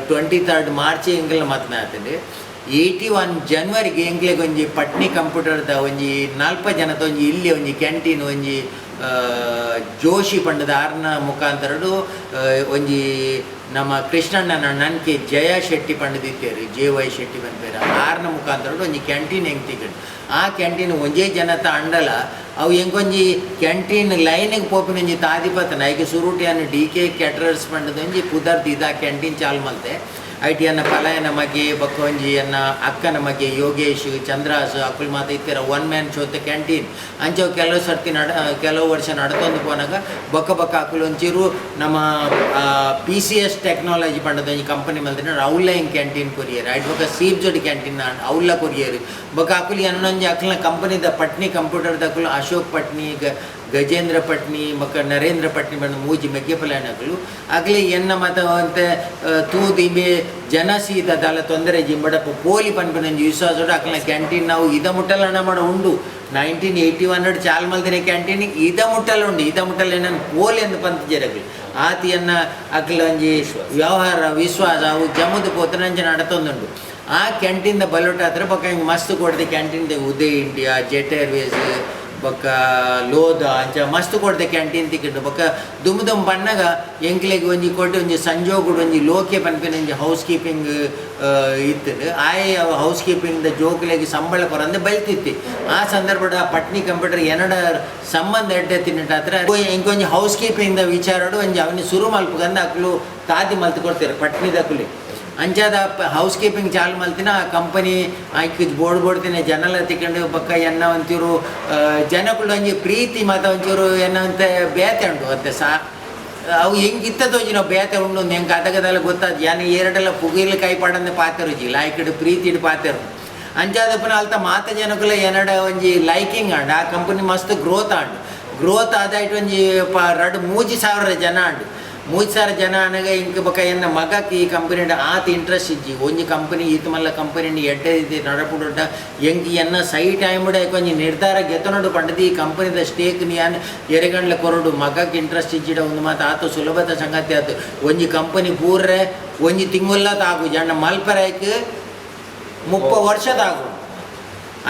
[SPEAKER 2] 23 ಮಾರ್ಚ್ ಎಂಕಲ್ನ ಮದುವೆ ಆತಂಡು 81 ಜನವರಿಗೆ ಎಂಕ್ಲೆಗ್ ಒಂಜಿ ಪಟ್ನಿ ಕಂಪ್ಯೂಟರ್ದ ಒಂಜಿ 40 ಜನದ ಒಂಜಿ ಇಲ್ಲಿ ಒಂಜಿ ಕ್ಯಾಂಟೀನ್ ಒಂಜಿ ಜೋಶಿ ಪಂಡದ ಆರ್ನ ಮುಖಾಂತರಡು ಒಂಜಿ ನಮ್ಮ ಕೃಷ್ಣಣ್ಣನ ನನ್ಕೆ ಜಯ ಶೆಟ್ಟಿ ಪಂಡದಿತ್ತೇರು ಜೆ ವೈ ಶೆಟ್ಟಿ ಪನ್ಪೇರು ಆರ್ನ ಮುಖಾಂತರಡು ಒಂಜಿ ಕ್ಯಾಂಟೀನ್ ಹೆಂಗ್ ತಿಕ್ಕಂಡು ಆ ಕ್ಯಾಂಟೀನ್ ಒಂಜೇ ಜನತ ಅಂಡಲ ಅವು ಎಂಕೊಂಜಿ ಕ್ಯಾಂಟೀನ್ ಲೈನಿಗೆ ಪೋಪಿನ ಒಂಜಿ ತಾದಿಪತ್ತನ ಐಕೆ ಸುರುಟಿಯನ್ನು ಡಿ ಕೆ ಕ್ಯಾಟರರ್ಸ್ ಪಂಡದ ಒಂಜಿ ಪುದರ್ದು ಇದು ಆ ಕ್ಯಾಂಟೀನ್ ಚಾಲು ಮಲ್ತೆ. IT ಎನ್ನ ಪಲಯನ ಮಗೆ ಬೊಕ್ಕ ಒಂಜಿ ಎನ್ನ ಅಕ್ಕನ ಮಗೆ ಯೋಗೇಶ್ ಚಂದ್ರಾಸ್ ಅಕುಲು ಮಾತ ಇತ್ತೆರ ಒನ್ ಮ್ಯಾನ್ ಶೋತ ಕ್ಯಾಂಟೀನ್. ಅಂಚ ಕೆಲವು ಸರ್ತಿ ಕೆಲವು ವರ್ಷ ನಡತೊಂದು ಪೋನಾಗ ಬೊಕ್ಕ ಬೊಕ್ಕ ಅಕುಲು ಒಂಚೂರು ನಮ್ಮ ಪಿ ಸಿ ಎಸ್ ಟೆಕ್ನಾಲಜಿ ಪಂಡದ ಒಂಜಿ ಕಂಪನಿ ಮಲ್ತಿನ, ಅವ್ಲ ಹಿಂಗ್ ಕ್ಯಾಂಟೀನ್ ಕೊರಿಯರ್ ಐಟ್. ಬೊಕ್ಕ ಸೀಬ್ಜೋಡಿ ಕ್ಯಾಂಟೀನ್ ಅವ್ಲ ಕೊರಿಯರ್. ಬೊಕ್ಕ ಅಕುಲು ಎನ್ನೊಂಜಿ ಅಕ್ಲ್ನ ಕಂಪನಿದ ಪಟ್ನಿ ಕಂಪ್ಯೂಟರ್ ದಕುಲು ಅಶೋಕ್ ಪಟ್ನಿ, ಗಜೇಂದ್ರ ಪಟ್ನಿ ಬೊಕ್ಕ ನರೇಂದ್ರ ಪಟ್ನಿ ಬಂದು ಮೂಜಿ ಮೆಗ್ಗೆಪಲಾಯನಕುಲು. ಅಗಲಿ ಎನ್ನ ಮತ ಅಂತೆ ತೂದು ಇಂಬೆ ಜನ ಸೀದ ದಾಲ ತೊಂದರೆ ಜಿಂಬಡಪ್ಪ ಪೋಲಿ ಪನ್ಪಿನ ಒಂಜಿ ವಿಶ್ವಾಸ. ಅಕ್ಲ್ನ ಕ್ಯಾಂಟೀನ್ ನಾವು ಇದ ಮುಟ್ಟಲ ನಮ್ಮಡ ಉಂಡು. 1981 ಚಾಲ್ ಮಲ್ದಿನ ಕ್ಯಾಂಟೀನ್ ಇದ ಮುಟ್ಟಲ ಉಂಡು. ಇದ ಮುಟ್ಟಲ ಏನನ್ನು ಪೋಲಿ ಎಂದು ಪಂತಿಜರಕಲು ಆತಿಯನ್ನ ಅಕ್ಲ ಒಂಜಿ ವ್ಯವಹಾರ ವಿಶ್ವಾಸ ಅವು ಜಮುದು ಪೋತನಂಚ ನಡತೊಂದುಂಡು. ಆ ಕ್ಯಾಂಟೀನ್ the ಬಲೋಟ ಆದ್ರೆ ಬೊಕ್ಕ ಹಿಂಗೆ ಮಸ್ತ್ ಕೊಡ್ದೆ canteen Uday India, Jet Airways, ಬೊಕ್ಕ ಲೋದ ಅಂಚ ಮಸ್ತ್ ಕೊಡ್ದೆ ಕ್ಯಾಂಟೀನ್ ತಿಕ್ಕಿಂಡು. ಬೊಕ್ಕ ದುಮ್ ದುಮ್ ಬಣ್ಣಗ ಎಂಕ್ಲೆಗ್ ಒಂಜಿ ಕೊಟ್ಟು ಒಂಜಿ ಸಂಜೋಗುಡು ಒಂಜಿ ಲೋಕೆ ಪನ್ಪಿನ ಒಂಜಿ ಹೌಸ್ ಕೀಪಿಂಗ್ ಇತ್ತು. ಆಯ್ ಹೌಸ್ ಕೀಪಿಂಗ್ the ಜೋಕುಲೆಗ್ ಸಂಬಳ ಕೊರಂದೆ ಬಲ್ತಿತ್ತಿ. ಆ ಸಂದರ್ಭದ ಪಟ್ನಿ ಕಂಪ್ಯೂಟರ್ ಎನ್ನಡ ಸಂಬಂಧ ಎಡ್ಡೆ ತಿನ್ನಟಾತ್ರ ಇಂಕೊಂಜಿ ಹೌಸ್ ಕೀಪಿಂಗ್ the ವಿಚಾರಡು ಒಂಜಿ ಅವನಿ ಸುರು ಮಲ್ಪುಗಂದ ಅಕ್ಲು ತಾದಿ ಮಲ್ತು ಕೊಡ್ತಾರೆ ಪಟ್ನಿದಕುಲಿ. ಅಂಚಾದ ಹೌಸ್ ಕೀಪಿಂಗ್ ಚಾಲು ಮಲ್ತಿನ ಆ ಕಂಪನಿ ಆಯ್ಕೆ ಬೋರ್ಡ್ ಬೋಡ್ತಿನ ಜನಲ ತಿಕ್ಕಂಡು. ಬೊಕ್ಕ ಎನ್ನ ಒಂಚೂರು ಜನಕುಲು ಒಂಜಿ ಪ್ರೀತಿ ಮಾತ ಒಂಚೂರು ಎನ್ನ ಬೇತೆ ಉಂಡು ಅಂತೆ ಸಾ ಅವು ಹೆಂಗೆ ತೋಜಿ ನಾವು ಬೇತೆ ಉಂಡು. ಹೆಂಗೆ ಅದಗದಲ್ಲ ಗೊತ್ತಾದ ಯಾನ್ ಏರಡೆಲ್ಲ ಪುಗಿಲ್ ಕೈ ಪಡಂದೆ ಪಾತೆರುಜಿ, ಲಾಯ್ಕಡ್ ಪ್ರೀತಿಡ್ ಪಾತೆರು. ಅಂಚಾದಪ್ಪನ ಅಲ್ತ ಮಾತ ಜನಕುಲ ಎನ್ನಡ ಒಂಜಿ ಲೈಕಿಂಗ್ ಆಂಡ್. ಆ ಕಂಪನಿ ಮಸ್ತ್ ಗ್ರೋತ್ ಆಂಡ್. ಗ್ರೋತ್ ಆದಾಯ್ತು ಒಂಜಿ ರಡ್ 3000 ಜನ ಆಂಡ್. 3000 ಜನ ಅನಗ ಇಂಕ ಬೊಕ ಎನ್ನ ಮಗಕ್ ಈ ಕಂಪನಿ ಆತ ಇಂಟ್ರೆಸ್ಟ್ ಇಜ್ಜಿ. ಒಂಜಿ ಕಂಪನಿ ಈತ ಮಲ್ಲ ಕಂಪನಿ ಎಡ್ಡೆ ಇದೆ ನಡಪುಡುಂಡ ಎಂಕ್ ಎನ್ನ ಸೈ ಟೈಮ್ ಒಂಜಿ ನಿರ್ಧಾರ ಗೆತನೊಡು ಪಂಡದು ಈ ಕಂಪನಿದ ಸ್ಟೇಕ್ ಯಾನ್ ಎರೆಗಂಡ್ಲ ಕೊರಡು, ಮಗಕ್ ಇಂಟ್ರೆಸ್ಟ್ ಇಜ್ಜಿಡ ಒಂದು ಮಾತು ಆತ ಸುಲಭದ ಸಂಗತಿ ಆತು. ಒಂಜಿ ಕಂಪನಿ ಪೂರ್ರೆ ಒಂಜಿ ತಿಂಗುಲ್ಲ ತಾಗು ಜನ ಮಲ್ಪರೈಕ್ 30 ವರ್ಷದಾಗು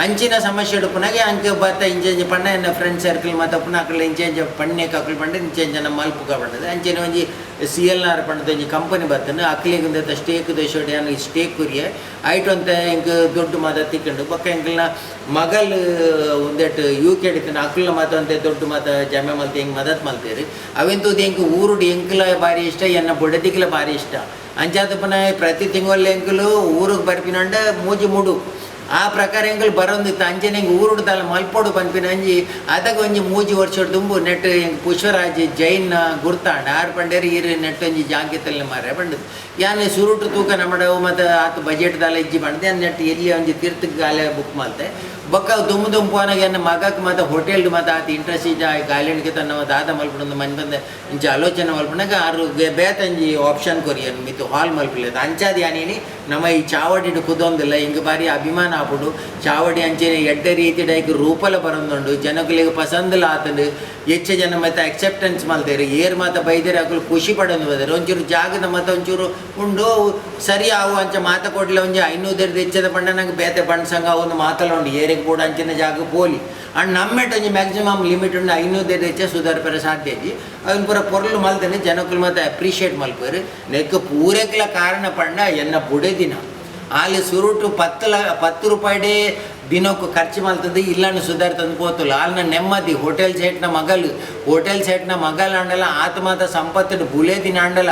[SPEAKER 2] ಅಂಚಿನ ಸಮಸ್ಯೆ ಉಡುಪುನಾಗೆ ಅಂಕ ಬತ್ತ ಇಂಚ ಇಂಚ ಪಣ್ಣ ಎನ್ನ ಫ್ರೆಂಡ್ ಸರ್ಕಲ್ ಮತ್ತು ಪುನಃ ಅಕುಲು ಇಂಚ ಇಂಚ ಪಣ್ಣೆ ಅಕುಲು ಪಂಡ ಇಂಚ ಇಂಚ ನಮ್ಮ ಮಲ್ಪುಕ ಪಂಡದು. ಅಂಚನೆ ಒಂಜಿ ಸಿ ಎಲ್ ಆರ್ ಪಂಡದ ಒಂಜಿ ಕಂಪನಿ ಬತ್ತನ. ಅಕ್ಲೆಗ್ ಒಂದೆತ ಸ್ಟೇಕ್ ದಶೋಡಿ ಯಾನ್ ಸ್ಟೇಕ್ ಕುರಿಯೆ. ಐಟ್ ಒಂತೆ ಎಂಕ್ ದೊಡ್ಡ ಮಾತ ತಿಕ್ಕಂಡು. ಬೊಕ್ಕ ಎಂಕಲ್ನ ಮಗಲ್ ಒಂದೆಟ್ ಯು ಕೆ ಡಿತ್ತಿನ ಅಕ್ಲ್ನ ಮಾತ ಒಂತೆ ದೊಡ್ಡ ಮಾತ ಜಮೆ ಮಲ್ತೆ ಎಂಕ್ ಮದತ್ ಮಲ್ತೇರು. ಅವೆಂತೂದು ಎಂಕ್ ಊರುಡು ಎಂಕ್ಲ ಬಾರಿ ಇಷ್ಟ, ಎನ್ನ ಬೊಡದಿಕ್ಲ ಬಾರಿ ಇಷ್ಟ. ಅಂಚಾದ ಪುನಃ ಪ್ರತಿ ತಿಂಗಳು ಎಂಕುಲು ಊರಿಗೆ ಬರ್ಪಿನಂಡ ಮೂಜಿ ಮೂಡು ಆ ಪ್ರಕಾರ ಎಂಕುಲು ಬರೋಂದಿತ್ತು. ಅಂಚನೆ ಎಂಕ್ ಊರುಡು ದಾಲ ಮಲ್ಪೊಡು ಪನ್ಪಿನ ಅಂಜಿ ಅದಗ ಒಂಜಿ ಮೂಜಿ ವರ್ಷ ದುಂಬು ನೆಟ್ ಎಂಕ್ ಪುಷ್ಪರಾಜ್ ಜೈನ್ ಗುರ್ತಾಂಡ. ಆರ್ ಪಂಡೇರು ಈರ್ ನೆಟ್ ಒಂಜಿ ಜಾಂಕಿತಲ್ನ ಮಾರೆ ಪಂಡದು. ಯಾನ್ ಸುರುಟು ತೂಕ ನಮ್ಮಡ ಮತ್ತು ಆತ ಬಜೆಟ್ ದಾಲ ಇಜ್ಜಿ ಪಂಡದೆ. ಯಾನ್ ನೆಟ್ ಎಲ್ಲಿ ಒಂಜಿ ತೀರ್ಥಕ್ಕೆ ಗಾಲೆ ಬುಕ್ ಮಲ್ತೆ. ಬೊಕ್ಕ ದುಮ್ಮು ದುಂಪು ಅನಗ ಎನ್ನ ಮಗಕ್ ಮತ್ತು ಹೋಟೆಲ್ ಮತ್ತು ಆತ ಇಂಟ್ರೆಸ್ಟ್ ಇಜ್ಜ ಗಾಲಿಂಡ್ಗೆ ತನ್ನ ದಾದ ಮಲ್ಪುಂಡು ಮನ್ ಬಂದೆ ಇಂಚ ಆಲೋಚನೆ ಮಲ್ಪುನಾಗ ಆರು ಬೇತಂಜಿ ಆಪ್ಷನ್ ಕೊರಿಯನ್ ಮಿತ್ತು ಹಾಲ್ ಮಲ್ಪುలేదు. ಅಂಚಾದ ಯಾನೇನಿ ನಮ್ಮ ಈ ಚಾವಡಿಡ್ ಕುದೊಂದಿಲ್ಲ ಹಿಂಗೆ ಬಾರಿ ಅಭಿಮಾನ ಆಪುಂಡು. ಚಾವಡಿ ಅಂಚನೆ ಎಡ್ಡೆ ರೀತಿಡ್ ಐಕ್ ರೂಪಲ ಬರೊಂದುಂಡು. ಜನಕುಲೆಗ್ ಪಸಂದಲ ಆತುಂಡು. ಹೆಚ್ಚ ಜನ ಮತ್ತೆ ಅಕ್ಸೆಪ್ಟೆನ್ಸ್ ಮಲ್ತೇರು. ಏರ್ ಮಾತ ಬೈದೇರು ಅಕುಲು ಖುಷಿ ಪಡೊಂದು ಬೈದೇರು. ಒಂಚೂರು ಜಾಗದ ಮಾತ ಒಂಚೂರು ಉಂಡು ಅವು ಸರಿ ಅವು ಅಂಚ ಮಾತ ಕೊಡ್ಲೆ ಒಂಜಿ 500 ಹೆಚ್ಚದ ಪಂಡ ನಂಗೆ ಬೇತೆ ಬಂಡ್ ಸಂಘ ಒಂದು ಮಾತಲ ಉಂಡು. ಏರಿಗೆ ಬೋಡು ಅಂಚಿನ ಜಾಗ ಪೋಲಿ ಅಂಡ್ ನಮ್ಮೆಟ್ ಒಂಜಿ ಮ್ಯಾಕ್ಸಿಮಮ್ ಲಿಮಿಟ್ ಉಂಡು. 500 ಹೆಚ್ಚ ಸುಧಾರ್ಪೆರೆ ಸಾಧ್ಯ ಇಜ್ಜಿ. ಅವನ್ ಪೂರ ಪೊರ್ಲು ಮಲ್ತೇನೆ, ಜನಕುಲು ಮಾತ ಅಪ್ರಿಷಿಯೇಟ್ ಮಲ್ಪೇರು. ನೆಕ್ ಪೂರೆಕ್ಲ ಕಾರಣ ಪಂಡ ಎನ್ನ ಬುಡೆದಿನ. ಆಲಿ ಸುರುಟು 10 ರೂಪಾಯಿಡೇ ದಿನಕ್ಕೂ ಖರ್ಚು ಮಲ್ತದೆ ಇಲ್ಲನ್ನು ಸುಧಾರಿ ತಂದು ಪೋತುಲ್ಲ. ಆಲ್ನ ನೆಮ್ಮದಿ ಹೋಟೆಲ್ ಸೆಟ್ನ ಮಗಲ್, ಹೋಟೆಲ್ ಸೆಟ್ನ ಮಗಲ್ ಅಂಡಲ ಆತ್ಮದ ಸಂಪತ್ತು ಬುಲೆ ದಿನ ಅಂಡಲ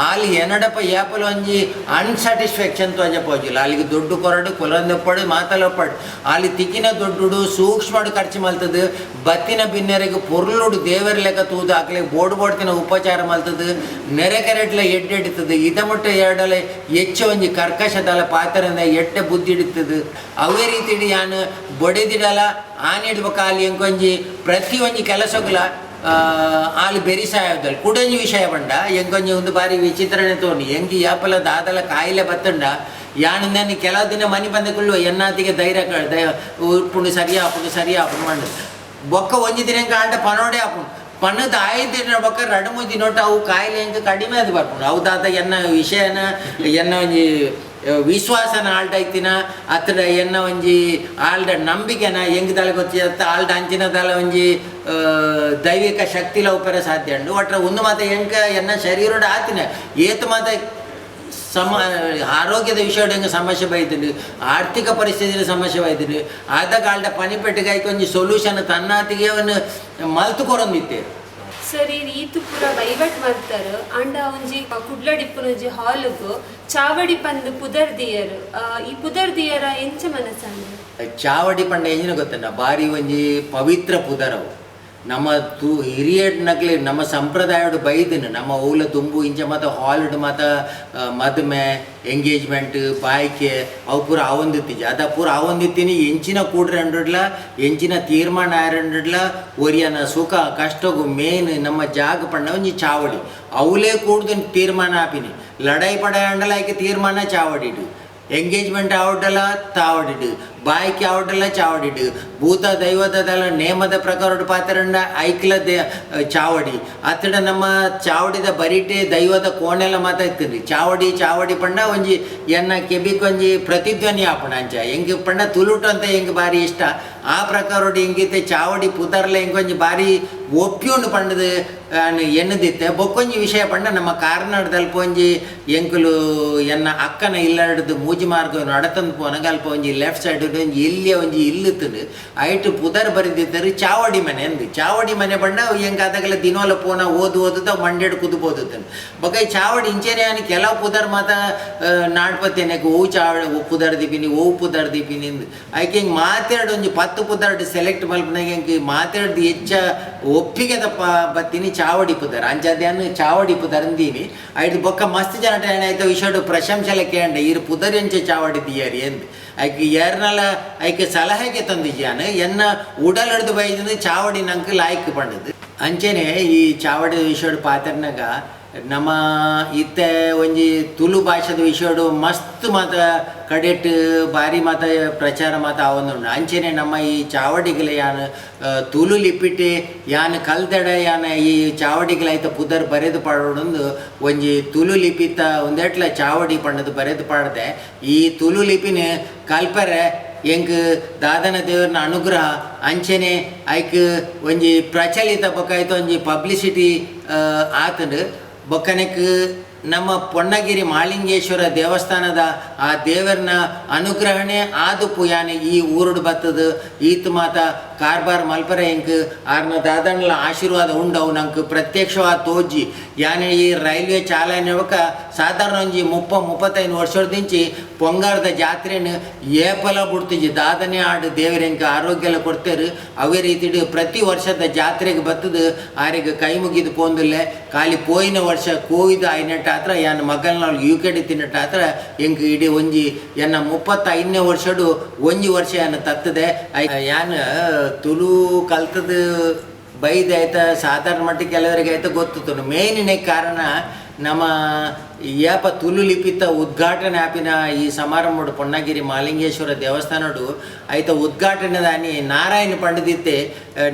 [SPEAKER 2] ಆಲಿ ಎನಡಪ ಏಪಲ ಒಂಜಿ ಅನ್ಸ್ಯಾಟಿಸ್ಫ್ಯಾಕ್ಷನ್ ತೋಜ ಪೋಜಿಲ್ಲ. ಅಲ್ಲಿಗೆ ದುಡ್ಡು ಕೊರಡು ಕೊಲಂದೊಪ್ಪಡು ಮಾತಲೊಪ್ಪಡು. ಅಲ್ಲಿ ತಿಕ್ಕಿನ ದುಡ್ಡು ಸೂಕ್ಷ್ಮಡು ಖರ್ಚು ಮಲ್ತದು. ಬತ್ತಿನ ಬಿನ್ನೆರೆಗ್ ಪೊರ್ಲುಡು ದೇವರ ಲೆಕ್ಕ ತೂದು ಅಕ್ಲೆಗ್ ಬೋಡ್ ಬೋಡ್ತಿನ ಉಪಚಾರ ಮಲ್ತದು. ನೆರೆ ಕೆರೆಟ್ಲ ಎಡ್ಡೆಡ್ತದೆ. ಇದ ಮುಟ್ಟ ಎರಡಲೆ ಹೆಚ್ಚು ಒಂಜಿ ಕರ್ಕಶದಲ ಪಾತ್ರೆಂದ ಎಡ್ಡೆ ಬುದ್ಧಿ ಹಿಡಿತದೆ. ಅವೇ ರೀತಿ ಯಾನು ಬೊಡೆದಿಡಲ ಆನಿಡ್ಬೇಕ. ಅಲ್ಲಿ ಎಂಕೊಂಜಿ ಪ್ರತಿ ಒಂಜಿ ಕೆಲಸಗುಲ ಆಲ್ ಬೆರಿಸಾಯದಲ್. ಕುಡೊಂಜಿ ವಿಷಯ ಪಂಡ ಎಂಕೊಂಜಿ ಒಂದು ಬಾರಿ ವಿಚಿತ್ರನೆ ತೋನಿ. ಎಂಕಿ ಯಾಪಲ ದಾದಲ ಕಾಯಿಲೆ ಬತ್ತುಂಡ ಯಾನ್ ನಾನು ಕೆಲವು ದಿನ ಮನಿ ಬಂದ ಕುಳ್ಳು ಎನ್ನಾತಿಗೆ ಧೈರ್ಯ ಉಪ್ಪುಂಡು ಸರಿ ಆಪುಂಡು ಸರಿ ಆಪುಂಡು ಪಂಡ. ಬೊಕ್ಕ ಒಂಜಿ ದಿನ ಎಂಕ್ ಆಂಡ ಪನೋಡೆ ಆಪುಂಡು. ಪನದ ಐದು ದಿನ ಬೊಕ್ಕ ರಡು ಮೂಜಿ ದಿನೊಟ್ಟು ಅವು ಕಾಯಿಲೆ ಎಂಕ್ ಕಡಿಮೆ ಅದು ಬರ್ಪುಂಡು. ಅವು ದಾದ ಎನ್ನ ವಿಷಯನ ಎನ್ನ ಒಂಜಿ ವಿಶ್ವಾಸನ ಆಲ್ಡ ಐತಿನ ಅತ್ತಡ ಎನ್ನ ಒಂಜಿ ಆಲ್ಡ ನಂಬಿಕೆನ ಹೆಂಗ್ ದಾಲ ಗೊತ್ತಿತ್ತ ಆಲ್ಡ ಅಂಚಿನ ದಾಲ ಒಂಜಿ ದೈವಿಕ ಶಕ್ತಿಲ ಉಪ್ಪರೆ ಸಾಧ್ಯ ಉಂಡು. ಒಟ್ರ ಒಂದು ಮಾತ ಎಂಕ ಎನ್ನ ಶರೀರಡ್ ಆತಿನ ಏತ್ ಮಾತ ಸಮ ಆರೋಗ್ಯದ ವಿಷಯ ಹೆಂಗೆ ಸಮಸ್ಯೆ ಬೈತೀನಿ, ಆರ್ಥಿಕ ಪರಿಸ್ಥಿತಿಯ ಸಮಸ್ಯೆ ಬೈತೀನಿ, ಆದ ಕಾಲದ ಪನಿಪೆಟ್ಟಿಗೆ ಒಂಜಿ ಸೊಲ್ಯೂಷನ್ ತನ್ನಾತಿಗೆ ಅವನು ಮಲ್ತು ಕೊರೊಂದಿತ್ತೆ.
[SPEAKER 3] ಸರ್, ಈತು ಪೂರ ವೈವಟ್ ಮಾಡ್ತಾರ. ಅಂಡ ಒಂಜಿ ಕುಡ್ಲಡಿಪ್ಪುನ ಒಂಜಿ ಹಾಲುಗು ಚಾವಡಿ ಪಂದ್ ಪುದರ್ ದಿಯರ್. ಈ ಪುದರ್ ದಿಯರ ಎಂಚ ಮನಸ್ಸಂದು?
[SPEAKER 2] ಚಾವಡಿ ಪಂಡ ಎಂಜಿನ ಗೊತ್ತಂಡ, ಬಾರಿ ಒಂಜಿ ಪವಿತ್ರ ಪುದರವು. ನಮ್ಮ ತು ಹಿರಿಯಡ್ನಕ್ಲೆ ನಮ್ಮ ಸಂಪ್ರದಾಯಡು ಬೈದಿನ ನಮ್ಮ ಓಲ ದುಂಬು ಇಂಚ ಮಾತ ಹಾಲ್ಡ್ ಮಾತ ಮದುಮೆ, ಎಂಗೇಜ್ಮೆಂಟ್, ಬಾಯ್ಕೆ ಅವು ಪೂರ ಆವೊಂದಿತ್ತಿಜಿ. ಅದ ಪೂರ ಆವೊಂದಿತ್ತೀನಿ. ಎಂಚಿನ ಕೂಡ್ರೆ ಅಂಡುಡ್ಲ, ಎಂಚಿನ ತೀರ್ಮಾನ ಆರಂಡುಡ್ಲ, ಒರಿಯನ ಸುಖ ಕಷ್ಟಗು ಮೇನ್ ನಮ್ಮ ಜಾಗ ಪಂಡ ಒಂಜಿ ಚಾವಡಿ. ಅವಲೇ ಕೂಡ್ದು ತೀರ್ಮಾನ ಆಪಿನಿ. ಲಡಾಯಿ ಪಡಾಯಿ ಅಂಡಲ ಐಕೆ ತೀರ್ಮಾನ ಚಾವಡಿಡು, ಎಂಗೇಜ್ಮೆಂಟ್ ಆವಡಲ ತಾವಡಿಡು, ಬಾಯ್ಕೆ ಆವಡಲ ಚಾವಡಿಡು, ಭೂತ ದೈವದಲ್ಲ ನೇಮದ ಪ್ರಕಾರ ಪಾತ್ರಂಡ ಐಕ್ಲ they ಚಾವಡಿ. ಅತ್ತಡ ನಮ್ಮ ಚಾವಡಿದ ಬರಿಟೆ ದೈವದ ಕೋಣೆಲ್ಲ ಮಾತಾಡ್ತೀನಿ. ಚಾವಡಿ ಚಾವಡಿ ಪಂಡ ಒಂಜಿ ಎನ್ನ ಕೆಬಿಕ್ ಒಂಜಿ ಪ್ರತಿಧ್ವನಿ ಆಪಣ ಅಂಚ ಎಂಗ್ ಪಂಡ ತುಳುಟು ಅಂತ ಎಂಗ್ ಬಾರಿ ಇಷ್ಟ. ಆ ಪ್ರಕಾರೋಡು ಎಂಗಿತ್ತೆ ಚಾವಡಿ ಪುದರ್ಲ ಎಂಗ್ ಒಂಜಿ ಬಾರಿ ಒಪ್ಪಿಯುಂಡು ಪಂಡದು ಎನ್ನದಿತ್ತೆ. ಬೊಕ್ಕೊಂಜಿ ವಿಷಯ ಪಂಡ ನಮ್ಮ ಕಾರ್ನಾಡದಲ್ಪ ಒಂಜಿ ಎಂಕುಲು ಎನ್ನ ಅಕ್ಕನ ಇಲ್ಲಡ್ದು ಮೂಜಿ ಮಾರ್ಗ ನಡತಂದು ಪೋನಾಗ ಅಲ್ಪ ಒಂಜಿ ಲೆಫ್ಟ್ ಸೈಡ್ ಒಂಜಿ ಇಲ್ಲಿಯ ಒಂಜಿ ಇಲ್ಲುತ್ತಂದು ಐಟು ಪುದರ್ ಬರೆದಿದ್ದಾರೆ ಚಾವಡಿ ಮನೆ ಅಂದು. ಚಾವಡಿ ಮನೆ ಪಂಡ ಎಂಕ ಅದಗಲ ದಿನೋಲ ಪೋನ ಓದು ಓದುತ್ತ ಮಂಡ್ಯಡ್ ಕುದುಬೋದುತ್ತಂದು. ಬೊಕ್ಕ ಈ ಚಾವಡಿ ಇಂಚೆನೆ ಆನ್ ಕೆಲವು ಪುದರ್ ಮಾತ ನಾಡ್ಪತ್ತೇನೆ ಓವು ಚಾವಡಿ ಪುದರ್ ದೀಪಿನಿ, ಓವು ಪುದರ್ ದೀಪಿನಿ ಅಂದು. ಐಕೆ ಹಿಂಗೆ ಮಾತಾಡು ಒಂಜಿ 10 ಪುದರ್ ಸೆಲೆಕ್ಟ್ ಮಲ್ಪನಾಗ ಎಂಕ್ ಮಾತಾಡ್ದು ಹೆಚ್ಚ ಒಪ್ಪಿಗೆದಪ್ಪ ಬತ್ತೀನಿ ಚಾವಡಿ ಪುದರ್. ಅಂಚಾದ್ಯಾನು ಚಾವಡಿ ಪುದರ್ ಅಂದೀನಿ. ಐದು ಬೊಕ್ಕ ಮಸ್ತ್ ಜನ ಏನಾಯ್ತು ವಿಷಯಡು ಪ್ರಶಂಸೆಲ್ಲ ಕೇಂಡ ಇರು ಪುದರ್ ಎಂಚ ಚಾವಡಿ ದಿಯಾರಿ ಎಂದ್. ಐಕೆ ಯಾರನ್ನೆಲ್ಲ ಐಕೆ ಸಲಹೆಗೆ ತಂದಿದ್ದಾನ ಎನ್ನ ಉಡಲ್ ಹಿಡ್ದು ಬೈದಿಂದ ಚಾವಡಿ ನಂಗೆ ಲಾಯ್ಕ್ ಪಂಡದು. ಅಂಚೆನೆ ಈ ಚಾವಡಿ ವಿಷಯಡು ಪಾತ್ರನಾಗ ನಮ್ಮ ಇತ್ತೆ ಒಂಜಿ ತುಳು ಭಾಷೆದ ವಿಷಯಡು ಮಸ್ತ್ ಮಾತ ಕಡೆಟ್ ಬಾರಿ ಮಾತ ಪ್ರಚಾರ ಮಾತ ಆವೊಂದುಂಡು. ಅಂಚೆನೆ ನಮ್ಮ ಈ ಚಾವಡಿಗಳ ಯಾನ್ ತುಳು ಲಿಪಿಟೆ ಯಾನ್ ಕಲ್ದಡ ಯಾನ್ ಈ ಚಾವಡಿಗಳ ಐತ ಪುದರ್ ಬರೆದು ಪಾಡೋಡೊಂದು ಒಂಜಿ ತುಳು ಲಿಪಿತ ಒಂದೆಟ್ಲ ಚಾವಡಿ ಪಂಡದು ಬರೆದು ಪಾಡದೆ. ಈ ತುಳು ಲಿಪಿನ ಕಲ್ಪರೆ ಎಂಕ್ ದಾದನ ದೇವರನ ಅನುಗ್ರಹ. ಅಂಚೆನೆ ಐಕ್ ಒಂಜಿ ಪ್ರಚಲಿತ ಬೊಕ್ಕ ಐತ ಒಂಜಿ ಪಬ್ಲಿಸಿಟಿ ಆತಂಡು. ಬೊಕ್ಕನೆಕ್ ನಮ್ಮ ಪೊನ್ನಗಿರಿ ಮಾಳಿಂಗೇಶ್ವರ ದೇವಸ್ಥಾನದ ಆ ದೇವರನ ಅನುಗ್ರಹಣೆ ಆದುಪ್ಪು ಯಾನೆ ಈ ಊರುಡು ಬತ್ತದು ಈತ್ ಮಾತ ಕಾರ್ಬಾರ್ ಮಲ್ಪರೆ ಎಂಕ್ ಆರ್ನ ದಾದನ್ಲ ಆಶೀರ್ವಾದ ಉಂಡವು ನಂಗೆ ಪ್ರತ್ಯಕ್ಷವಾದ ತೋಜಿ. ಯಾನೆ ಈ ರೈಲ್ವೆ ಚಾಲನೆ ಬೊಕ್ಕ ಸಾಧಾರಣ ಒಂಜಿ 30-35 ವರ್ಷದಿಂಚಿ ಪೊಂಗಾರದ ಜಾತ್ರೆನ ಏಪಲ ಬುಡ್ತಿಜಿ. ದಾದನೆ ಆಡು ದೇವರೆಂಕ್ ಆರೋಗ್ಯ ಎಲ್ಲ ಕೊಡ್ತೇರು. ಅವೇ ರೀತಿಡು ಪ್ರತಿ ವರ್ಷದ ಜಾತ್ರೆಗೆ ಬತ್ತದು ಆರಿಗೆ ಕೈ ಮುಗಿದು ಪೋಂದುಲ್ಲೆ. ಖಾಲಿ ಪೋಯಿನ ವರ್ಷ ಕೋವಿದ ಆಯ್ನೆಟ್ಟ ಆತ್ರ ಯಾನ್ ಮಗಲ್ನ ಯು ಕೆ ಡಿ ತಿನ್ನಟ್ಟ ಆತ್ರ ಎಂಕ್ ಇಡೀ ಒಂಜಿ ಎನ್ನ 35ನೇ ವರ್ಷಡು ಒಂಜಿ ವರ್ಷ ಯಾನ್ ತತ್ತದೆ. ಯಾನ್ ತುಳು ಕಲ್ತದ ಬೈದ ಆಯ್ತ ಸಾಧಾರಣ ಮಟ್ಟಿಗೆ ಕೆಲವರಿಗೆ ಆಯ್ತ ಗೊತ್ತಿತ್ತು. ಮೇನಿನ ಕಾರಣ ನಮ್ಮ ಏಪ ತುಳು ಲಿಪಿತ ಉದ್ಘಾಟನೆ ಆಪಿನ ಈ ಸಮಾರಂಭಡು ಪೊನ್ನಗಿರಿ ಮಾಲಿಂಗೇಶ್ವರ ದೇವಸ್ಥಾನಡು ಆಯ್ತ ಉದ್ಘಾಟನೆ ದಾನಿ ನಾರಾಯಣ ಪಂಡದಿತ್ತೆ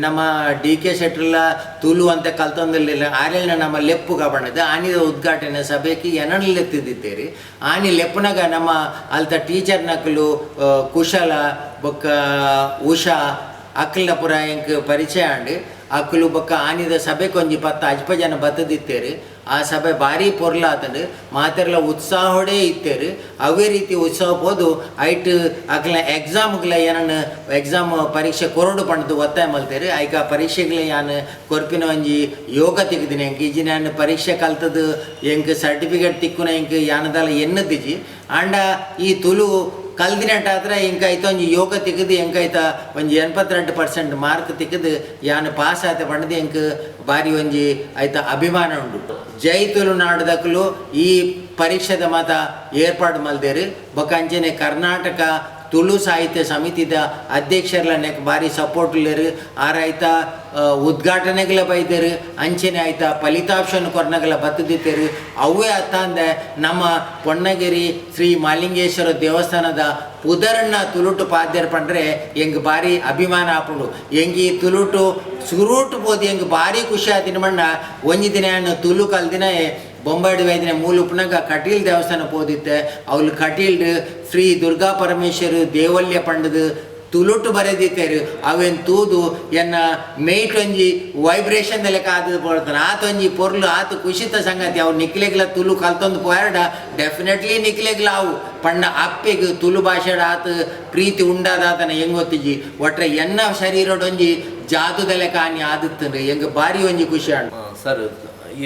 [SPEAKER 2] ನಮ್ಮ ಡಿ ಕೆ ಶೆಟ್ರಲ್ಲ ತುಳು ಅಂತ ಕಲ್ತೊಂದಿರ್ಲಿಲ್ಲ ಆರೆಲ್ನ ನಮ್ಮ ಲೆಪ್ಪು ಕಬಣದ ಆನಿದ ಉದ್ಘಾಟನೆ ಸಭೆಗೆ ಎನನ್ ಲೆತ್ತಿದ್ದಿತ್ತೇರಿ. ಆನಿ ಲೆಪ್ಪುನಾಗ ನಮ್ಮ ಅಲ್ತ ಟೀಚರ್ ನಕಲು ಕುಶಲ ಬೊಕ್ಕ ಉಷಾ ಅಕ್ಲಪುರ ಎಂಕ್ ಪರಿಚಯ ಆಂಡ್. ಅಕ್ಲು ಬೊಕ್ಕ ಆನಿದ ಸಭೆಗೆ ಒಂಜಿ 10 ಅಜ್ಪ ಜನ ಬತ್ತದಿತ್ತೇರು. ಆ ಸಭೆ ಭಾರಿ ಪೊರ್ಲಾತಂಡು, ಮಾತೆರ್ಲ ಉತ್ಸಾಹೋಡೇ ಇತ್ತೇರು. ಅವೇ ರೀತಿ ಉತ್ಸಾಹ ಪೋದು ಐಟ್ ಅಕ್ಲ ಎಕ್ಸಾಮ್ಗಳ ಏನನ್ನ ಎಕ್ಸಾಮ್ ಪರೀಕ್ಷೆ ಕೊರಡು ಪಂಡದು ಒತ್ತಾಯ ಮಲ್ತೇರು. ಐಕ ಪರೀಕ್ಷೆಗಳ ಯಾನ್ ಕೊರ್ಪಿನ ಒಂಜಿ ಯೋಗ ತೆಗೆದಿನಿ. ಎಂಕ್ ಇಜ್ಜಿ ನಾನು ಪರೀಕ್ಷೆ ಕಲ್ತದ್ದು ಎಂಕ್ ಸರ್ಟಿಫಿಕೇಟ್ ತಿಕ್ಕುನ ಎಂಕ್ ಯಾನದಲ್ಲ ಎನ್ನದಿಜಿ. ಆಂಡ ಈ ತುಳು ಕಲ್ದಿನಟ್ಟಾದ್ರೆ ಎಂಕಾಯ್ತು ಒಂಜಿ ಯೋಗ ತೆಗೆದು ಎಂಕಾಯ್ತ ಒಂಜಿ 82% ಮಾರ್ಕ್ ತೆಗೆದು ಯಾನ್ ಪಾಸ್ ಆತ ಪಂಡದು ಎಂಕ್ ಬಾರಿ ಒಂಜಿ ಆಯ್ತ ಅಭಿಮಾನ ಉಂಡು. ಜೈ ತುಳುನಾಡುದಕ್ಕಲು ಈ ಪರೀಕ್ಷೆದ ಮಾತ ಏರ್ಪಾಡು ಮಲ್ದೇರು. ಬೊಕ್ಕ ಅಂಚನೆ ಕರ್ನಾಟಕ ತುಳು ಸಾಹಿತ್ಯ ಸಮಿತಿದ ಅಧ್ಯಕ್ಷರ್ಲ ನೆಕ್ ಬಾರಿ ಸಪೋರ್ಟ್ ಉಲ್ಲೇರು. ಆರಾಯ್ತ ಉದ್ಘಾಟನೆಗಳ ಬೈದೇರು. ಅಂಚನೆ ಆಯ್ತ ಫಲಿತಾಂಶನ ಕೊರ್ನಗಲ ಬತ್ತದಿತ್ತೇರು. ಅವೇ ಅತ್ತಂದೆ ನಮ್ಮ ಪೊನ್ನಗಿರಿ ಶ್ರೀ ಮಾಲಿಂಗೇಶ್ವರ ದೇವಸ್ಥಾನದ ಪುದರನ್ನ ತುಳುಟು ಪಾದ್ಯರ್ ಪಂಡ್ರೆ ಎಂಗ್ ಬಾರಿ ಅಭಿಮಾನ ಆಪುಂಡು. ಎಂಗ್ ಈ ತುಳುಟು ಸುರುಟು ಪೋದು ಎಂಗ್ ಬಾರಿ ಖುಷಿ ಆತಿನ ಮಣ್ಣ ಒಂಜಿ ದಿನ ತುಳು ಕಲ್ದಿನ ಬೊಂಬಾಡಿ ವೈದ್ಯನ ಮೂಲ ಉಪ್ಪುನಾಗ ಕಟೀಲ್ ದೇವಸ್ಥಾನ ಪೋದಿತ್ತೆ. ಅವಳು ಕಟೀಲ್ ಶ್ರೀ ದುರ್ಗಾ ಪರಮೇಶ್ವರ ದೇವಲ್ಯ ಪಂಡದು ತುಳುಟು ಬರೆದಿತ್ತೇರು. ಅವೇನ್ ತೂದು ಎನ್ನ ಮೇಟ್ ಒಂಜಿ ವೈಬ್ರೇಷನ್ ಲೆಕ್ಕ ಆದ ಪೋಡ್ತಾನೆ. ಆತ ಒಂಜಿ ಪೊರ್ಲು ಆತ ಖುಷಿತ ಸಂಗತಿ. ಅವು ನಿಕ್ಲೆಗ್ಲ ತುಳು ಕಲ್ತೊಂದು ಪೋಯಾಡ ಡೆಫಿನೆಟ್ಲಿ ನಿಕ್ಲೆಗ್ಲ ಅವು ಪಂಡ ಅಪ್ಪೆಗ್ ತುಳು ಭಾಷೆಡ ಆತ ಪ್ರೀತಿ ಉಂಡಾದಾತನ ಹೆಂಗ್ ಗೊತ್ತಿಜಿ. ಒಟ್ರೆ ಎನ್ನ ಶರೀರಡೊಂಜಿ ಜಾದುದ ಲೆಕ್ಕ ಆನಿ ಆದಿತ್ತಂದ್ರೆ ಎಂಗ್ ಬಾರಿ ಒಂಜಿ ಖುಷಿ ಆಂಡ್.
[SPEAKER 1] ಸರ್,